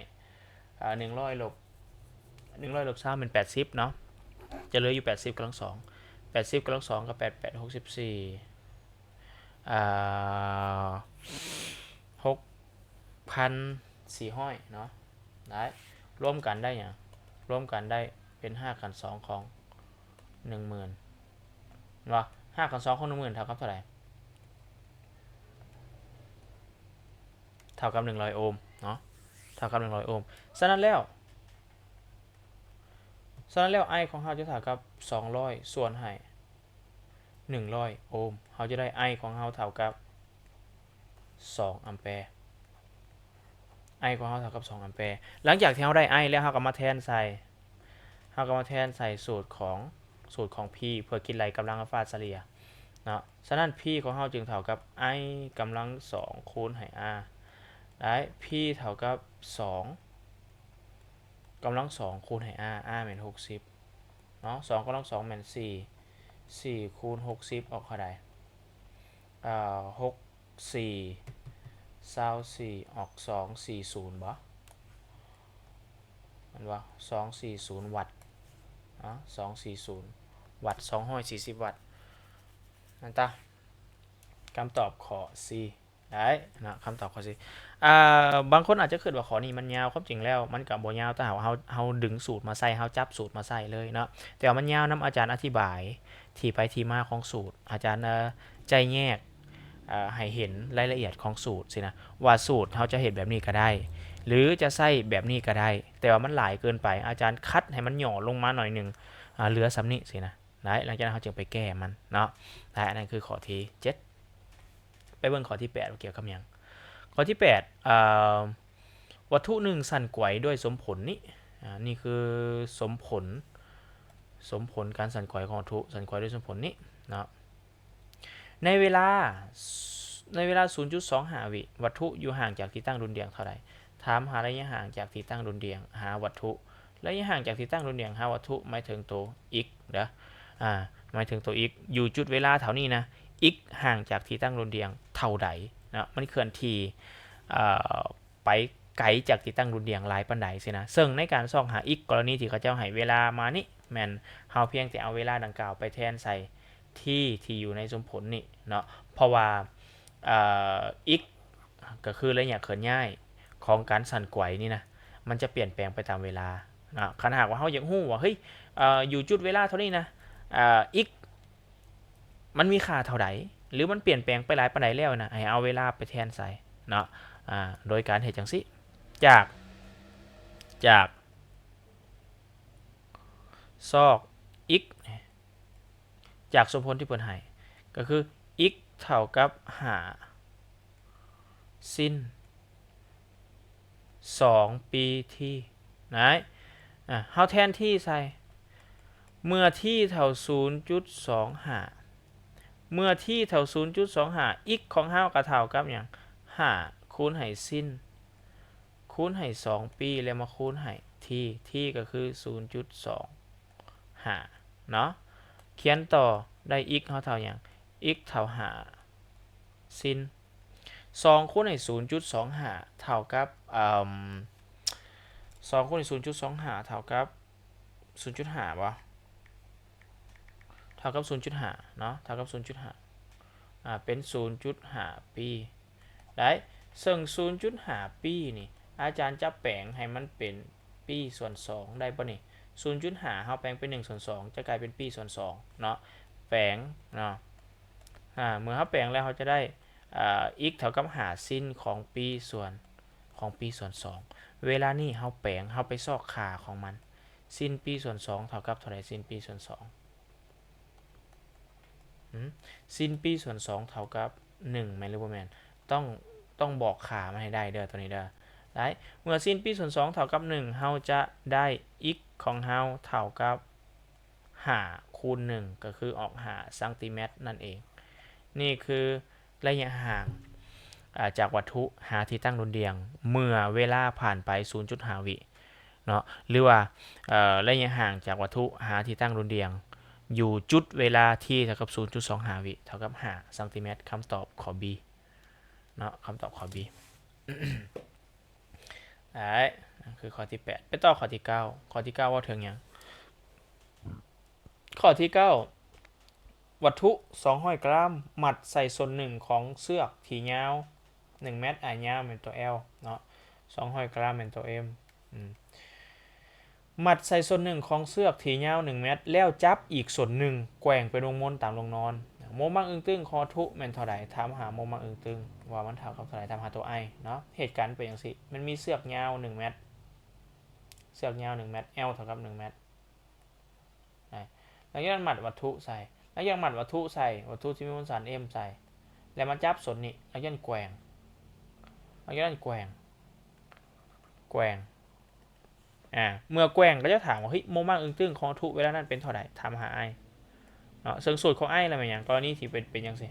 ອາ ໜຶ່ງຮ້ອຍລົບ ໜຶ່ງຮ້ອຍລົບຊາວແມ່ນແປດສິບເນາະ, ຈະເຫຼືອຢູ່ແປດສິບກຳລັງສອງ ແປດສິບກຳລັງສອງກໍແປດແປດຫົກສິບສີ່ ອາ ຫົກພັນສີ່ຮ້ອຍເນາະ. ໄດ້ ລວມກັນໄດ້ຫຍັງ? ລວມກັນໄດ້ເປັນຮາກຂັ້ນສອງຂອງໜຶ່ງໝື່ນເນາະ. ຮາກຂັ້ນສອງຂອງໜຶ່ງໝື່ນເທົ່າກັບເທົ່າໃດ? ເທົ່າກັບໜຶ່ງຮ້ອຍໂອມເນາະ, ເທົ່າກັບໜຶ່ງຮ້ອຍໂອມ. ສະນັ້ນແລ້ວ ສະນັ້ນແລ້ວ I ຂອງເຮົາຈະເທົ່າກັບສອງຮ້ອຍ ສ່ວນໃຫ້ໜຶ່ງຮ້ອຍໂອມ, ເຮົາຈະໄດ້ I ຂອງເຮົາເທົ່າກັບສອງອຳແປ. I ຂອງເຮົາເທົ່າກັບສອງອຳແປ. ຫຼັງຈາກທີ່ເຮົາໄດ້ I ແລ້ວ ເຮົາກໍມາແທນໃສ່ ເຮົາກໍມາແທນໃສ່ສູດຂອງ ສູດຂອງ P ເພື່ອຄິດໄລ່ກຳລັງໄຟຟ້າສະເລ່ຍເນາະ. ສະນັ້ນ P ຂອງເຮົາຈຶ່ງເທົ່າກັບ I ກຳລັງສອງຄູນໃຫ້ R ໄດ້ P ເທົ່າກັບສອງ ກຳລັງສອງຄູນໃຫ້ R, R ແມ່ນຫົກສິບເນາະ, ສອງກຳລັງສອງແມ່ນສີ່, ສີ່ຄູນຫົກສິບອອກເທົ່າໃດ? ເອີ ຫົກສີ່ ຊາວສີ່ ອອກສອງສີ່ສູນບໍ? ແມ່ນບໍ່? ສອງສີ່ສູນວັດເນາະ, ສອງສີ່ສູນວັດ, ສອງຮ້ອຍສີ່ສິບວັດ. ນັ້ນຕາ ຄຳຕອບຂໍ້ C ໄດ້ເນາະ, ຄຳຕອບຂໍ້ C. ອ່າ ບາງຄົນອາດຈະຄິດວ່າຂໍ້ນີ້ມັນຍາວ, ຄວາມຈິງແລ້ວມັນກໍບໍ່ຍາວ ຖ້າເຮົາ ເຮົາ ເຮົາດຶງສູດມາໃສ່, ເຮົາຈັບສູດມາໃສ່ເລີຍເນາະ, ແຕ່ວ່າມັນຍາວນຳອາຈານອະທິບາຍທີ່ໄປທີ່ມາຂອງສູດ, ອາຈານ ເອີ ໄຈ້ແຍກ ເອີ ໃຫ້ເຫັນລາຍລະອຽດຂອງສູດຊີ້ນະ, ວ່າສູດເຮົາຈະເຮັດແບບນີ້ກໍໄດ້ ຫຼື ຈະໃຊ້ແບບນີ້ກໍໄດ້, ແຕ່ວ່າມັນຫຼາຍເກີນໄປ, ອາຈານຄັດໃຫ້ມັນຫຍໍ້ລົງມາໜ້ອຍໜຶ່ງ, ເຫຼືອສ່ຳນີ້ຊີ້ນະ. ໄດ້ ຫຼັງຈາກນັ້ນເຮົາຈຶ່ງໄປແກ້ມັນເນາະ. ໄດ້ ອັນນັ້ນຄືຂໍ້ທີເຈັດ. ໄປເບິ່ງຂໍ້ທີແປດວ່າກ່ຽວກັບຫຍັງ. ຂໍ້ທີແປດ ເອີ ວັດຖຸໜຶ່ງສັ່ນໄກວດ້ວຍສົມຜົນນີ້, ອາ ນີ້ຄືສົມຜົນ, ສົມຜົນການສັ່ນໄກວຂອງວັດຖຸ ສັ່ນໄກວໂດຍສົມຜົນນີ້ເນາະ. ໃນເວລາ ໃນເວລາສູນຈຸດສອງຫ້າວິ ວັດຖຸຢູ່ຫ່າງຈາກທີ່ຕັ້ງດຸ່ນດ່ຽງເທົ່າໃດ? ຖາມຫາໄລຍະຫ່າງຈາກທີ່ຕັ້ງດຸ່ນດ່ຽງຫາວັດຖຸ. ໄລຍະຫ່າງຈາກທີ່ຕັ້ງດຸ່ນດ່ຽງຫາວັດຖຸ ໝາຍເຖິງໂຕ x ເດີ ອາ ໝາຍເຖິງໂຕ x ຢູ່ຈຸດເວລາເທົ່ານີ້ນະ x ຫ່າງຈາກທີ່ຕັ້ງດຸ່ນດ່ຽງເທົ່າໃດເນາະ ມັນເຄື່ອນທີ່ ເອີ ໄປໄກຈາກທີ່ຕັ້ງດຸ່ນດ່ຽງຫຼາຍປານໃດຊີ້ນະ. ເຊິ່ງໃນການຊອກຫາ x ກໍລະນີທີ່ເຂົາເຈົ້າໃຫ້ເວລາມານີ້ ແມ່ນເຮົາພຽງແຕ່ເອົາເວລາດັ່ງກ່າວໄປແທນໃສ່ t ທີ່ຢູ່ໃນສົມຜົນນີ້ເນາະ ເພາະວ່າ ເອີ x ກໍຄືໄລຍະເຄື່ອນຍ້າຍຂອງການສັ່ນໄກວນີ້ນະ ມັນຈະປ່ຽນແປງໄປຕາມເວລາເນາະ. ຄັນຫາກວ່າເຮົາຢາກຮູ້ວ່າ ເຮີ້ຍ ເອີ ຢູ່ຈຸດເວລາເທົ່ານີ້ນະ ເອີ x ມັນມີຄ່າເທົ່າໃດ ຫຼື ມັນປ່ຽນແປງໄປຫຼາຍປານໃດແລ້ວນະ ໃຫ້ເອົາເວລາໄປແທນໃສ່ເນາະ ອາ ໂດຍການເຮັດຈັ່ງຊີ້ ຈາກ ຈາກ ຊອກ x ຈາກສົມຜົນທີ່ເພິ່ນໃຫ້ ກໍຄື x ເທົ່າກັບຫ້າ ຊິນ ສອງປີ t ນະ ອາ ເຮົາແທນ t ໃສ່ ເມື່ອ t ເທົ່າສູນຈຸດສອງຫ້າ ເມື່ອ t ເທົ່າສູນຈຸດສອງຫ້າ x ຂອງເຮົາກໍເທົ່າກັບຫຍັງ? ຫ້າ ຄູນໃຫ້ຊິນ ຄູນໃຫ້ສອງປີ ແລ້ວມາຄູນໃຫ້ t t ກໍຄືສູນຈຸດສອງຫ້າເນາະ. ຂຽນຕໍ່ ໄດ້ x ເຮົາເທົ່າຫຍັງ? x ເທົ່າຫ້າ ຊິນ ສອງຄູນໃຫ້ສູນຈຸດສອງຫ້າ ເທົ່າກັບ ເອີ ສອງຄູນໃຫ້ສູນຈຸດສອງຫ້າ ເທົ່າກັບສູນຈຸດຫ້າບໍ່? ເທົ່າກັບສູນຈຸດຫ້າເນາະ ເທົ່າກັບສູນຈຸດຫ້າ ອາ ເປັນສູນຈຸດຫ້າປີ ໄດ້. ເຊິ່ງສູນຈຸດຫ້າປີນີ້ ອາຈານຈະແປງໃຫ້ມັນເປັນປີສ່ວນສອງໄດ້ບໍ່ນີ້? ສູນຈຸດຫ້າເຮົາແປງເປັນໜຶ່ງສ່ວນສອງ ຈະກາຍເປັນປີສ່ວນສອງເນາະ ແປງເນາະ ອາ ເມື່ອເຮົາແປງແລ້ວ ເຮົາຈະໄດ້ ອາ x ເທົ່າກັບຫ້າຊິນຂອງປີສ່ວນ ຂອງປີສ່ວນສອງ. ເວລານີ້ເຮົາແປງ ເຮົາໄປຊອກຄ່າຂອງມັນ ຊິນປີສ່ວນສອງເທົ່າກັບເທົ່າໃດ? ຊິນປີສ່ວນສອງ ຊິນປີສ່ວນສອງເທົ່າກັບໜຶ່ງ ແມ່ນຫຼືບໍ່ແມ່ນ? ຕ້ອງ ຕ້ອງບອກຄ່າມັນໃຫ້ໄດ້ເດີ ຕົວນີ້ເດີ ໄດ້. ເມື່ອຊິນປີສ່ວນສອງເທົ່າກັບໜຶ່ງ ເຮົາຈະໄດ້ x ຂອງເຮົາເທົ່າກັບຫ້າຄູນໜຶ່ງ ກໍຄືອອກຫ້າຊັງຕີແມັດນັ້ນເອງ. ນີ້ຄືໄລຍະຫ່າງ ອາ ຈາກວັດຖຸຫາທີ່ຕັ້ງດຸ່ນດ່ຽງ ເມື່ອເວລາຜ່ານໄປສູນຈຸດຫ້າວິເນາະ ຫຼືວ່າ ເອີ ໄລຍະຫ່າງຈາກວັດຖຸຫາທີ່ຕັ້ງດຸ່ນດ່ຽງ ຢູ່ຈຸດເວລາ t ເທົ່າກັບສູນຈຸດສອງຫ້າວິ ເທົ່າກັບຫ້າຊັງຕີແມັດ. ຄຳຕອບຂໍ້ B ເນາະ ຄຳຕອບຂໍ້ B. ໄດ້ ນັ້ນຄືຂໍ້ທີແປດ. ໄປຕໍ່ຂໍ້ທີເກົ້າ. ຂໍ້ທີເກົ້າເວົ້າເຖິງຫຍັງ? ຂໍ້ທີເກົ້າ ວັດຖຸສອງຮ້ອຍກຣາມ ມັດໃສ່ສົ້ນໜຶ່ງຂອງເຊືອກທີ່ຍາວໜຶ່ງແມັດ ອາ ຍາວແມ່ນຕົວ L ເນາະ ສອງຮ້ອຍກຣາມແມ່ນຕົວ M ອືມ ມັດໃສ່ສົ້ນໜຶ່ງຂອງເຊືອກທີ່ຍາວໜຶ່ງແມັດ ແລ້ວຈັບອີກສົ້ນໜຶ່ງແກວ່ງເປັນວົງມົນຕາມລົງນອນ. ໂມມັກອຶງຕຶງຂອງວັດຖຸແມ່ນເທົ່າໃດ? ຖາມຫາໂມມັກອຶງຕຶງວ່າມັນເທົ່າກັບເທົ່າໃດ? ຖາມຫາຕົວ I ເນາະ. ເຫດການເປັນຈັ່ງຊີ້ ມັນມີເຊືອກຍາວໜຶ່ງແມັດ ເຊືອກຍາວໜຶ່ງແມັດ L ເທົ່າກັບໜຶ່ງແມັດ ນະ ນັກຮຽນມັດວັດຖຸໃສ່ ນັກຮຽນມັດວັດຖຸໃສ່ ວັດຖຸທີ່ມີມວນສານ M ໃສ່ ແລ້ວມາຈັບສົ້ນນີ້ ນັກຮຽນແກວ່ງ ນັກຮຽນແກວ່ງ ແກວ່ງ ອາ ເມື່ອແກວ່ງ ເຂົາຈະຖາມວ່າ ເຮີ້ຍ ໂມມັກອຶງຕຶງຂອງວັດຖຸເວລານັ້ນເປັນເທົ່າໃດ? ຖາມຫາ I ເນາະ. ເຊິ່ງສູດຂອງ I ລະແມ່ນຫຍັງ? ກໍລະນີທີ່ເປັນ ເປັນຈັ່ງຊີ້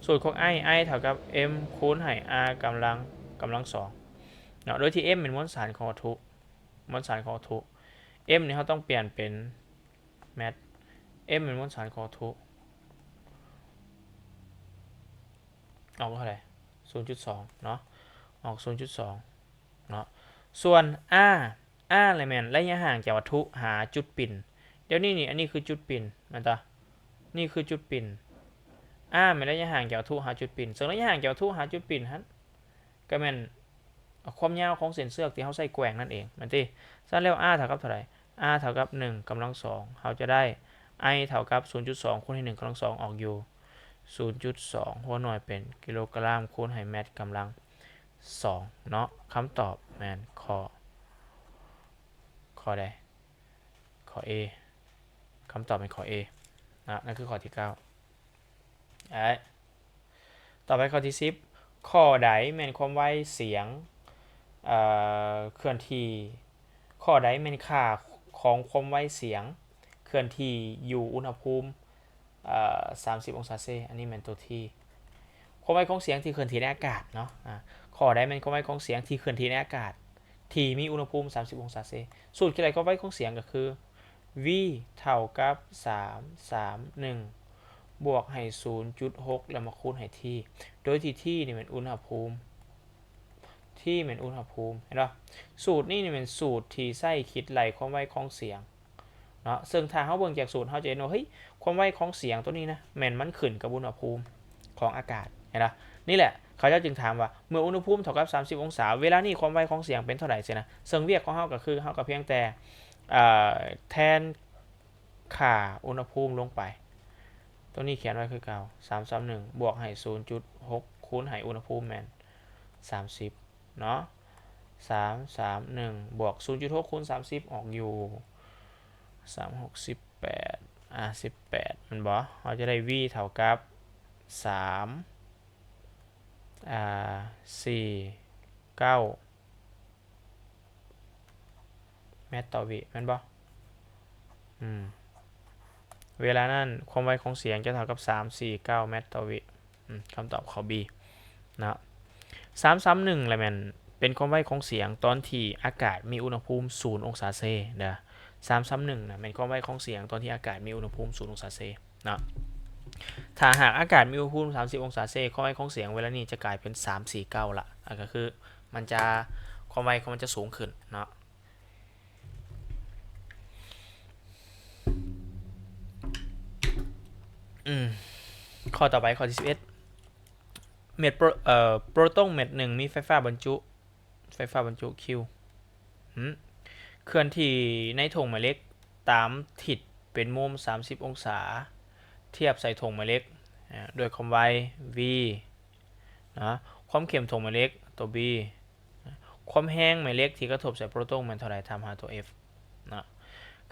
ສູດຂອງ I I ເທົ່າກັບ M ຄູນໃຫ້ R ກຳລັງ ກຳລັງສອງເນາະ ໂດຍທີ່ M ແມ່ນມວນສານຂອງວັດຖຸ ມວນສານຂອງວັດຖຸ M ນີ້ເຮົາຕ້ອງປ່ຽນເປັນແມັດ M ແມ່ນມວນສານຂອງວັດຖຸ ອອກເທົ່າໃດ? ສູນຈຸດສອງເນາະ ອອກສູນຈຸດສອງເນາະ. ສ່ວນ R R ລະແມ່ນໄລຍະຫ່າງຈາກວັດຖຸຫາຈຸດປິ່ນ. ດຽວນີ້ນີ້ ອັນນີ້ຄືຈຸດປິ່ນແມ່ນຕາ? ນີ້ຄືຈຸດປິ່ນ R ແມ່ນໄລຍະຫ່າງຈາກວັດຖຸຫາຈຸດປິ່ນ ເຊິ່ງໄລຍະຫ່າງຈາກວັດຖຸຫາຈຸດປິ່ນຫັ້ນ ກໍແມ່ນຄວາມຍາວຂອງເສັ້ນເຊືອກທີ່ເຮົາໃຊ້ແກວ່ງນັ້ນເອງ ແມ່ນຕິ? ຊັ້ນແລ້ວ R ເທົ່າກັບເທົ່າໃດ? R ເທົ່າກັບໜຶ່ງກຳລັງສອງ ເຮົາຈະໄດ້ I ເທົ່າກັບສູນຈຸດສອງຄູນໃຫ້ໜຶ່ງກຳລັງສອງ ອອກຢູ່ສູນຈຸດສອງ ຫົວໜ່ວຍເປັນກິໂລກຣາມຄູນໃຫ້ແມັດກຳລັງສອງເນາະ. ຄຳຕອບແມ່ນຂໍ້ ຂໍ້ໃດ? ຂໍ້ A ຄຳຕອບແມ່ນຂໍ້ A ນະ. ນັ້ນຄືຂໍ້ທີເກົ້າ. ຕໍ່ໄປຂໍ້ທີສິບ ຂໍ້ໃດແມ່ນຄວາມໄວສຽງ ເອີ ເຄື່ອນທີ່? ຂໍ້ໃດແມ່ນຄ່າຂອງຄວາມໄວສຽງ ເຄື່ອນທີ່ຢູ່ອຸນຫະພູມ ເອີ ສາມສິບອົງສາເຊ. ອັນນີ້ແມ່ນຕົວ T ຄວາມໄວຂອງສຽງທີ່ເຄື່ອນທີ່ໃນອາກາດເນາະ. ອາ ຂໍ້ໃດແມ່ນຄວາມໄວຂອງສຽງທີ່ເຄື່ອນທີ່ໃນອາກາດ ທີ່ມີອຸນຫະພູມສາມສິບອົງສາເຊ. ສູດຄິດໄລ່ຄວາມໄວຂອງສຽງກໍຄື V ເທົ່າກັບສາມສາມໜຶ່ງ ບວກໃຫ້ສູນຈຸດຫົກ ແລ້ວມາຄູນໃຫ້ T ໂດຍທີ່ T ນີ້ແມ່ນອຸນຫະພູມ T ແມ່ນອຸນຫະພູມ ເຫັນບໍ່? ສູດນີ້ນີ້ແມ່ນສູດທີ່ໃຊ້ຄິດໄລ່ຄວາມໄວຂອງສຽງເນາະ. ເຊິ່ງຖ້າເຮົາເບິ່ງຈາກສູດ ເຮົາຈະເຫັນວ່າ ເຮີ້ຍ ຄວາມໄວຂອງສຽງຕົວນີ້ນະ ແມ່ນມັນຂຶ້ນກັບອຸນຫະພູມຂອງອາກາດ ເຫັນບໍ່? ນີ້ແຫຼະ ເຂົາເຈົ້າຈຶ່ງຖາມວ່າ ເມື່ອອຸນຫະພູມເທົ່າກັບສາມສິບອົງສາ ເວລານີ້ຄວາມໄວຂອງສຽງເປັນເທົ່າໃດຊີ້ນະ. ເຊິ່ງວຽກຂອງເຮົາກໍຄື ເຮົາກໍພຽງແຕ່ ເອີ ແທນຄ່າອຸນຫະພູມລົງໄປ. ຕົວນີ້ຂຽນໄວ້ຄືເກົ່າ ສາມສາມໜຶ່ງ ບວກໃຫ້ສູນຈຸດຫົກ ຄູນໃຫ້ອຸນຫະພູມແມ່ນສາມສິບເນາະ. ສາມສາມໜຶ່ງ ບວກສູນຈຸດຫົກ ຄູນສາມສິບ ອອກຢູ່ສາມຫົກສິບແປດ ອາ ສິບແປດ ແມ່ນບໍ່? ເຮົາຈະໄດ້ V ເທົ່າກັບສາມ ອາ ສີ່ເກົ້າ ແມັດຕໍ່ວິ ແມ່ນບໍ່? ອືມ ເວລານັ້ນຄວາມໄວຂອງສຽງຈະເທົ່າກັບສາມສີ່ເກົ້າແມັດຕໍ່ວິ. ອືມ ຄຳຕອບຂໍ້ B ເນາະ. ສາມສາມໜຶ່ງລະແມ່ນເປັນຄວາມໄວຂອງສຽງຕອນທີ່ອາກາດມີອຸນຫະພູມສູນອົງສາເຊເດີ. ສາມສາມໜຶ່ງນະແມ່ນຄວາມໄວຂອງສຽງຕອນທີ່ອາກາດມີອຸນຫະພູມສູນອົງສາເຊເນາະ. ຖ້າຫາກອາກາດມີອຸນຫະພູມສາມສິບອົງສາເຊ ຄວາມໄວຂອງສຽງເວລານີ້ຈະກາຍເປັນສາມສີ່ເກົ້າລະ. ອາ ກໍຄື ມັນຈະ ຄວາມໄວຂອງມັນຈະສູງຂຶ້ນເນາະ. ອືມ ຂໍ້ຕໍ່ໄປ ຂໍ້ທີສິບເອັດ ເມັດໂປຣ ເອີ ໂປຣຕອງເມັດໜຶ່ງມີໄຟຟ້າບັນຈຸ ໄຟຟ້າບັນຈຸ Q ຫຶ ເຄື່ອນທີ່ໃນຖົງແມ່ເຫຼັກຕາມທິດເປັນມຸມສາມສິບອົງສາ ທຽບໃສ່ຖົງແມ່ເຫຼັກ ອາ ດ້ວຍຄວາມໄວ V ນະ ຄວາມເຂັ້ມຖົງແມ່ເຫຼັກ ຕົວ B ຄວາມແຮງແມ່ເຫຼັກທີ່ກະທົບໃສ່ໂປຣຕອງແມ່ນເທົ່າໃດ? ຖາມຫາຕົວ F ເນາະ.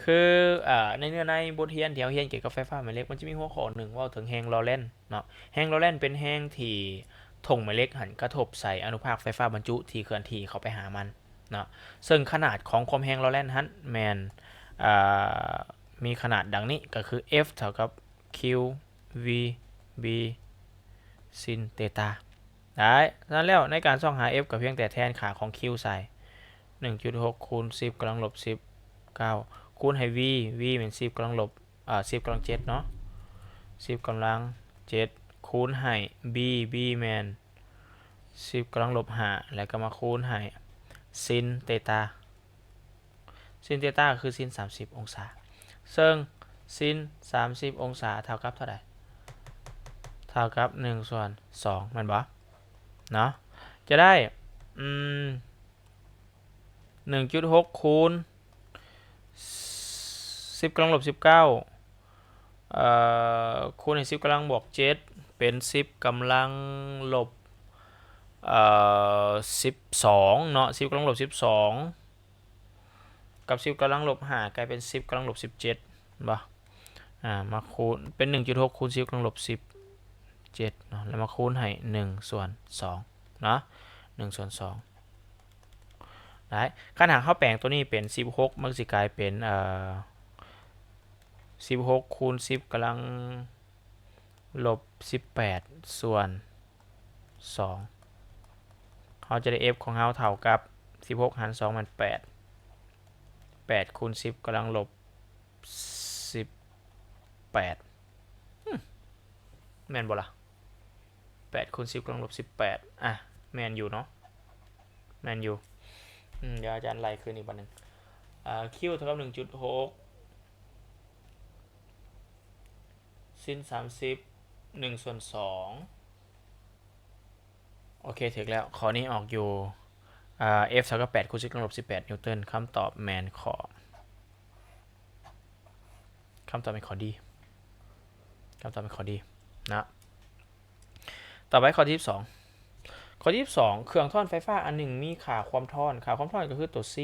ຄື ອາ ໃນເນື້ອໃນບົດຮຽນທີ່ເຮົາຮຽນກ່ຽວກັບໄຟຟ້າແມ່ເຫຼັກ ມັນຈະມີຫົວຂໍ້ໜຶ່ງເວົ້າເຖິງແຮງລໍແລນເນາະ. ແຮງລໍແລນເປັນແຮງທີ່ຖົງແມ່ເຫຼັກຫັ້ນກະທົບໃສ່ອະນຸພາກໄຟຟ້າບັນຈຸທີ່ເຄື່ອນທີ່ເຂົ້າໄປຫາມັນເນາະ. ເຊິ່ງຂະໜາດຂອງຄວາມແຮງລໍແລນຫັ້ນແມ່ນ ອາ ມີຂະໜາດດັ່ງນີ້ ກໍຄື F ເທົ່າກັບ Q V B sin ເຕຕາ ໄດ້. ສະນັ້ນແລ້ວ ໃນການຊອກຫາ F ກໍພຽງແຕ່ແທນຄ່າຂອງ Q ໃສ່ ໜຶ່ງຈຸດຫົກ ຄູນ ສິບ ກຳລັງລົບ ສິບເກົ້າ ຄູນໃຫ້ V V ແມ່ນ ສິບ ກຳລັງລົບ ເອີ ສິບ ກຳລັງ ເຈັດ ເນາະ ສິບ ກຳລັງ ເຈັດ ຄູນໃຫ້ B B ແມ່ນ ສິບ ກຳລັງລົບ ຫ້າ ແລ້ວກໍມາຄູນໃຫ້ ຊິນ ເຕຕາ ຊິນເຕຕາກໍຄືຊິນສາມສິບອົງສາ ເຊິ່ງຊິນສາມສິບອົງສາເທົ່າກັບເທົ່າໃດ? ເທົ່າກັບໜຶ່ງສ່ວນສອງ ແມ່ນບໍ່? ເນາະ ຈະໄດ້ ອືມ ໜຶ່ງຈຸດຫົກ ຄູນ ສິບ ກຳລັງລົບ ສິບເກົ້າ ເອີ ຄູນໃຫ້ ສິບ ກຳລັງບວກ ເຈັດ ເປັນ ສິບ ກຳລັງລົບ ເອີ ສິບສອງ ເນາະ ສິບ ກຳລັງລົບ ສິບສອງ ກັບ ສິບ ກຳລັງລົບ ຫ້າ ກາຍເປັນ ສິບ ກຳລັງລົບ ສິບເຈັດ ເຫັນບໍ່? ອາ ມາຄູນເປັນ ໜຶ່ງຈຸດຫົກ ຄູນ ສິບ ກຳລັງລົບ ສິບເຈັດ ເນາະ ແລ້ວມາຄູນໃຫ້ ໜຶ່ງສ່ວນສອງ ເນາະ ໜຶ່ງສ່ວນສອງ ໄດ້. ຄັນຫາກເຮົາແປງຕົວນີ້ເປັນ ສິບຫົກ ມັນຊິກາຍເປັນ ເອີ ສິບຫົກ ຄູນ ສິບ ກຳລັງລົບ ສິບແປດ ສ່ວນ ສອງ ເຮົາຈະໄດ້ F ຂອງເຮົາເທົ່າກັບ ສິບຫົກ ຫານ ສອງ ແມ່ນ ແປດ ແປດ ຄູນ ສິບ ກຳລັງລົບ ສິບແປດ ຫຶ ແມ່ນບໍ່ລະ? ແປດ ຄູນ ສິບ ກຳລັງລົບ ສິບແປດ ອາ ແມ່ນຢູ່ເນາະ ແມ່ນຢູ່. ອືມ ດຽວອາຈານໄລ່ຄືນອີກບາດໜຶ່ງ ອາ Q ເທົ່າກັບ ໜຶ່ງຈຸດຫົກ ຊິນສາມສິບ ໜຶ່ງສ່ວນສອງ ໂອເຄ ຖືກແລ້ວ. ຂໍ້ນີ້ອອກຢູ່ ອາ F ເທົ່າກັບ ແປດ ຄູນ ສິບ ກຳລັງລົບ ສິບແປດ ນິວຕັນ. ຄຳຕອບແມ່ນຂໍ້ ຄຳຕອບແມ່ນຂໍ້ D ຄຳຕອບແມ່ນຂໍ້ D ນະ. ຕໍ່ໄປຂໍ້ທີສິບສອງ ຂໍ້ທີສິບສອງ ເຄື່ອງທ້ອນໄຟຟ້າອັນໜຶ່ງມີຄ່າຄວາມທ້ອນ ຄ່າຄວາມທ້ອນກໍຄືຕົວ C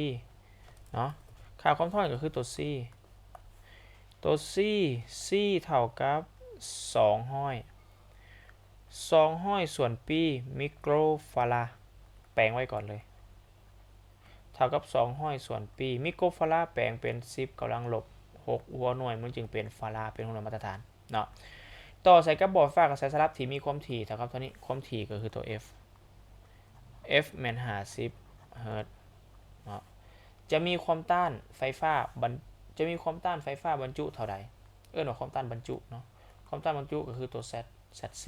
ເນາະ ຄ່າຄວາມທ້ອນກໍຄືຕົວ C ຕົວ C C ເທົ່າກັບ ສອງຮ້ອຍ ສອງຮ້ອຍສ່ວນປີ ໄມໂຄຣຟາຣາ ແປງໄວ້ກ່ອນເລີຍ ເທົ່າກັບ ສອງຮ້ອຍສ່ວນປີ ໄມໂຄຣຟາຣາ ແປງເປັນ ສິບ ກຳລັງລົບ ຫົວໜ່ວຍ ມັນຈຶ່ງເປັນຟາຣາ ເປັນຫົວໜ່ວຍມາດຕະຖານເນາະ. ຕໍ່ໃສ່ກັບບໍ່ໄຟຟ້າກະແສສະຫຼັບທີ່ມີຄວາມຖີ່ເທົ່າກັບເທົ່ານີ້ ຄວາມຖີ່ກໍຄືຕົວ F F ແມ່ນຫ້າສິບເຮີດເນາະ. ຈະມີຄວາມຕ້ານໄຟຟ້າບັນ ຈະມີຄວາມຕ້ານໄຟຟ້າບັນຈຸເທົ່າໃດ? ເອີ້ນວ່າຄວາມຕ້ານບັນຈຸເນາະ. ຄວາມຕ້ານບັນຈຸກໍຄືຕົວ Z ZC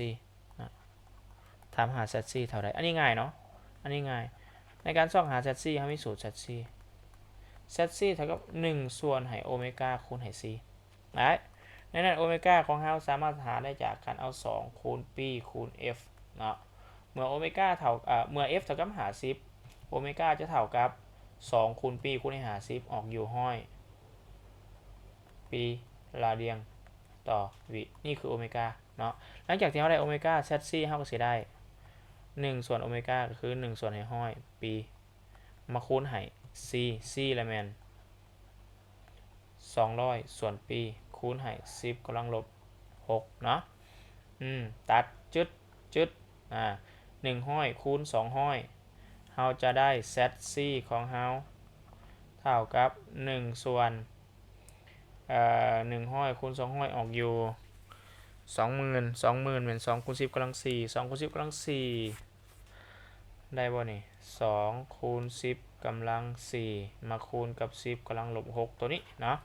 ນະ. ຖາມຫາ ZC ເທົ່າໃດ? ອັນນີ້ງ່າຍເນາະ ອັນນີ້ງ່າຍ. ໃນການຊອກຫາ ZC ເຮົາມີສູດ ZC ZC ເທົ່າກັບໜຶ່ງສ່ວນໃຫ້ໂອເມກາຄູນໃຫ້ C ໄດ້. ໃນນັ້ນໂອເມກາຂອງເຮົາສາມາດຫາໄດ້ຈາກການເອົາສອງຄູນປີຄູນ F ເນາະ. ເມື່ອໂອເມກາເທົ່າ ເອີ ເມື່ອ F ເທົ່າກັບຫ້າສິບ ໂອເມກາຈະເທົ່າກັບສອງຄູນປີຄູນໃຫ້ຫ້າສິບ ອອກຢູ່ຮ້ອຍປີລາດຽງຕໍ່ວິ. ນີ້ຄືໂອເມກາເນາະ. ຫຼັງຈາກທີ່ເຮົາໄດ້ໂອເມກາ ZC ເຮົາກໍຊິໄດ້ໜຶ່ງສ່ວນໂອເມກາ ກໍຄືໜຶ່ງສ່ວນໃຫ້ຮ້ອຍປີ ມາຄູນໃຫ້ C C ລະແມ່ນສອງຮ້ອຍສ່ວນປີ ຄູນໃຫ້ສິບກຳລັງລົບຫົກເນາະ. ອືມ ຕັດ ຈຶດ ຈຶດ ອາ ໜຶ່ງຮ້ອຍຄູນສອງຮ້ອຍ ເຮົາຈະໄດ້ ZC ຂອງເຮົາເທົ່າກັບໜຶ່ງສ່ວນ ເອີ ໜຶ່ງຮ້ອຍຄູນສອງຮ້ອຍ ອອກຢູ່ສອງໝື່ນ ສອງໝື່ນແມ່ນສອງຄູນສິບກຳລັງສີ່ ສອງຄູນສິບກຳລັງສີ່ ໄດ້ບໍ່ນີ້? ສອງຄູນສິບກຳລັງສີ່ ມາຄູນກັບສິບກຳລັງລົບຫົກ ຕົວນີ້ເນາະ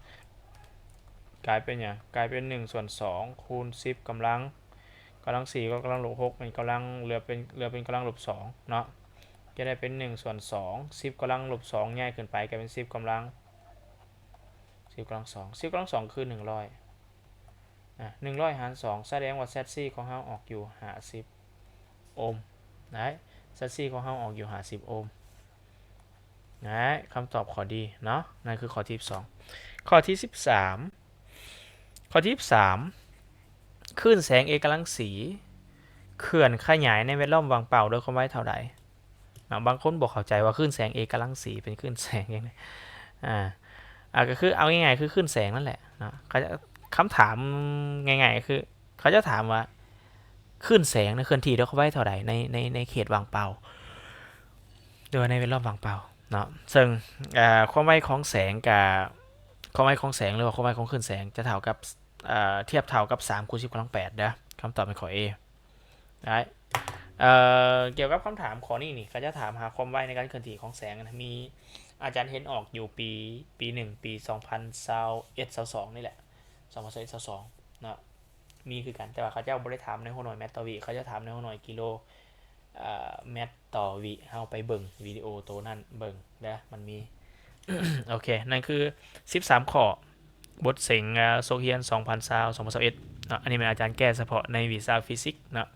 ກາຍເປັນຫຍັງ? ກາຍເປັນໜຶ່ງສ່ວນສອງຄູນສິບກຳລັງ ກຳລັງສີ່ ກໍກຳລັງລົບຫົກ ເປັນກຳລັງ ເຫຼືອເປັນ ເຫຼືອເປັນກຳລັງລົບສອງເນາະ. ຈະໄດ້ເປັນໜຶ່ງສ່ວນສອງ ສິບກຳລັງລົບສອງ ຍ້າຍຂຶ້ນໄປກາຍເປັນສິບກຳລັງ ສິບກຳລັງສອງ ສິບກຳລັງສອງຄືໜຶ່ງຮ້ອຍ ອາ ໜຶ່ງຮ້ອຍຫານສອງ ສະແດງວ່າ Z C ຂອງເຮົາອອກຢູ່ຫ້າສິບໂອມ ໄດ້ Z C ຂອງເຮົາອອກຢູ່ຫ້າສິບໂອມ ໄດ້ ຄຳຕອບຂໍ້ D ເນາະ. ນັ້ນຄືຂໍ້ທີສິບສອງ. ຂໍ້ທີສິບສາມ ຂໍ້ທີສິບສາມ ຄື້ນແສງເອກຳລັງສີ ເຄື່ອນຂະຫຍາຍໃນແວດລ້ອມວ່າງເປົ່າດ້ວຍຄວາມໄວເທົ່າໃດ? ເນາະ ບາງຄົນບໍ່ເຂົ້າໃຈວ່າຄື້ນແສງເອກຳລັງສີເປັນຄື້ນແສງຫຍັງ ອາ ອາ ກໍຄືເອົາງ່າຍໆ ຄືຄື້ນແສງນັ້ນແຫຼະເນາະ. ເຂົາ ຄຳຖາມງ່າຍໆ ກໍຄື ເຂົາຈະຖາມວ່າ ຄື້ນແສງນະເຄື່ອນທີ່ດ້ວຍຄວາມໄວເທົ່າໃດໃນ ໃນ ໃນເຂດວ່າງເປົ່າ ຫຼືວ່າໃນແວດລ້ອມວ່າງເປົ່າເນາະ. ເຊິ່ງ ເອີ ຄວາມໄວຂອງແສງກະ ຄວາມໄວຂອງແສງ ຫຼືວ່າຄວາມໄວຂອງຄື້ນແສງຈະເທົ່າກັບ ເອີ ທຽບເທົ່າກັບສາມຄູນສິບກຳລັງແປດເດີ້. ຄຳຕອບແມ່ນຂໍ້ A ໄດ້ ເອີ ກ່ຽວກັບຄຳຖາມຂໍ້ນີ້ນີ້ ເຂົາຈະຖາມຫາຄວາມໄວໃນການເຄື່ອນທີ່ຂອງແສງນະ ມີອາຈານເຫັນອອກຢູ່ປີ ປີໜຶ່ງ ປີສອງພັນຊາວເອັດ ຊາວສອງນີ້ແຫຼະ ສອງພັນຊາວເອັດ ຊາວສອງເນາະ ມີຄືກັນ ແຕ່ວ່າເຂົາເຈົ້າບໍ່ໄດ້ຖາມໃນຫົວໜ່ວຍແມັດຕໍ່ວິ ເຂົາເຈົ້າຖາມໃນຫົວໜ່ວຍກິໂລ ເອີ ແມັດຕໍ່ວິ ເຮົາໄປເບິ່ງວິດີໂອໂຕນັ້ນເບິ່ງເດີ້ ມັນມີ. ໂອເຄ ນັ້ນຄືສິບສາມຂໍ້ ບົດເສັງ ເອີ ສົກຮຽນ ສອງພັນຊາວ ສອງພັນຊາວເອັດເນາະ. ອັນນີ້ແມ່ນອາຈານແກ້ສະເພາະໃນວິຊາຟີຊິກເນາະ.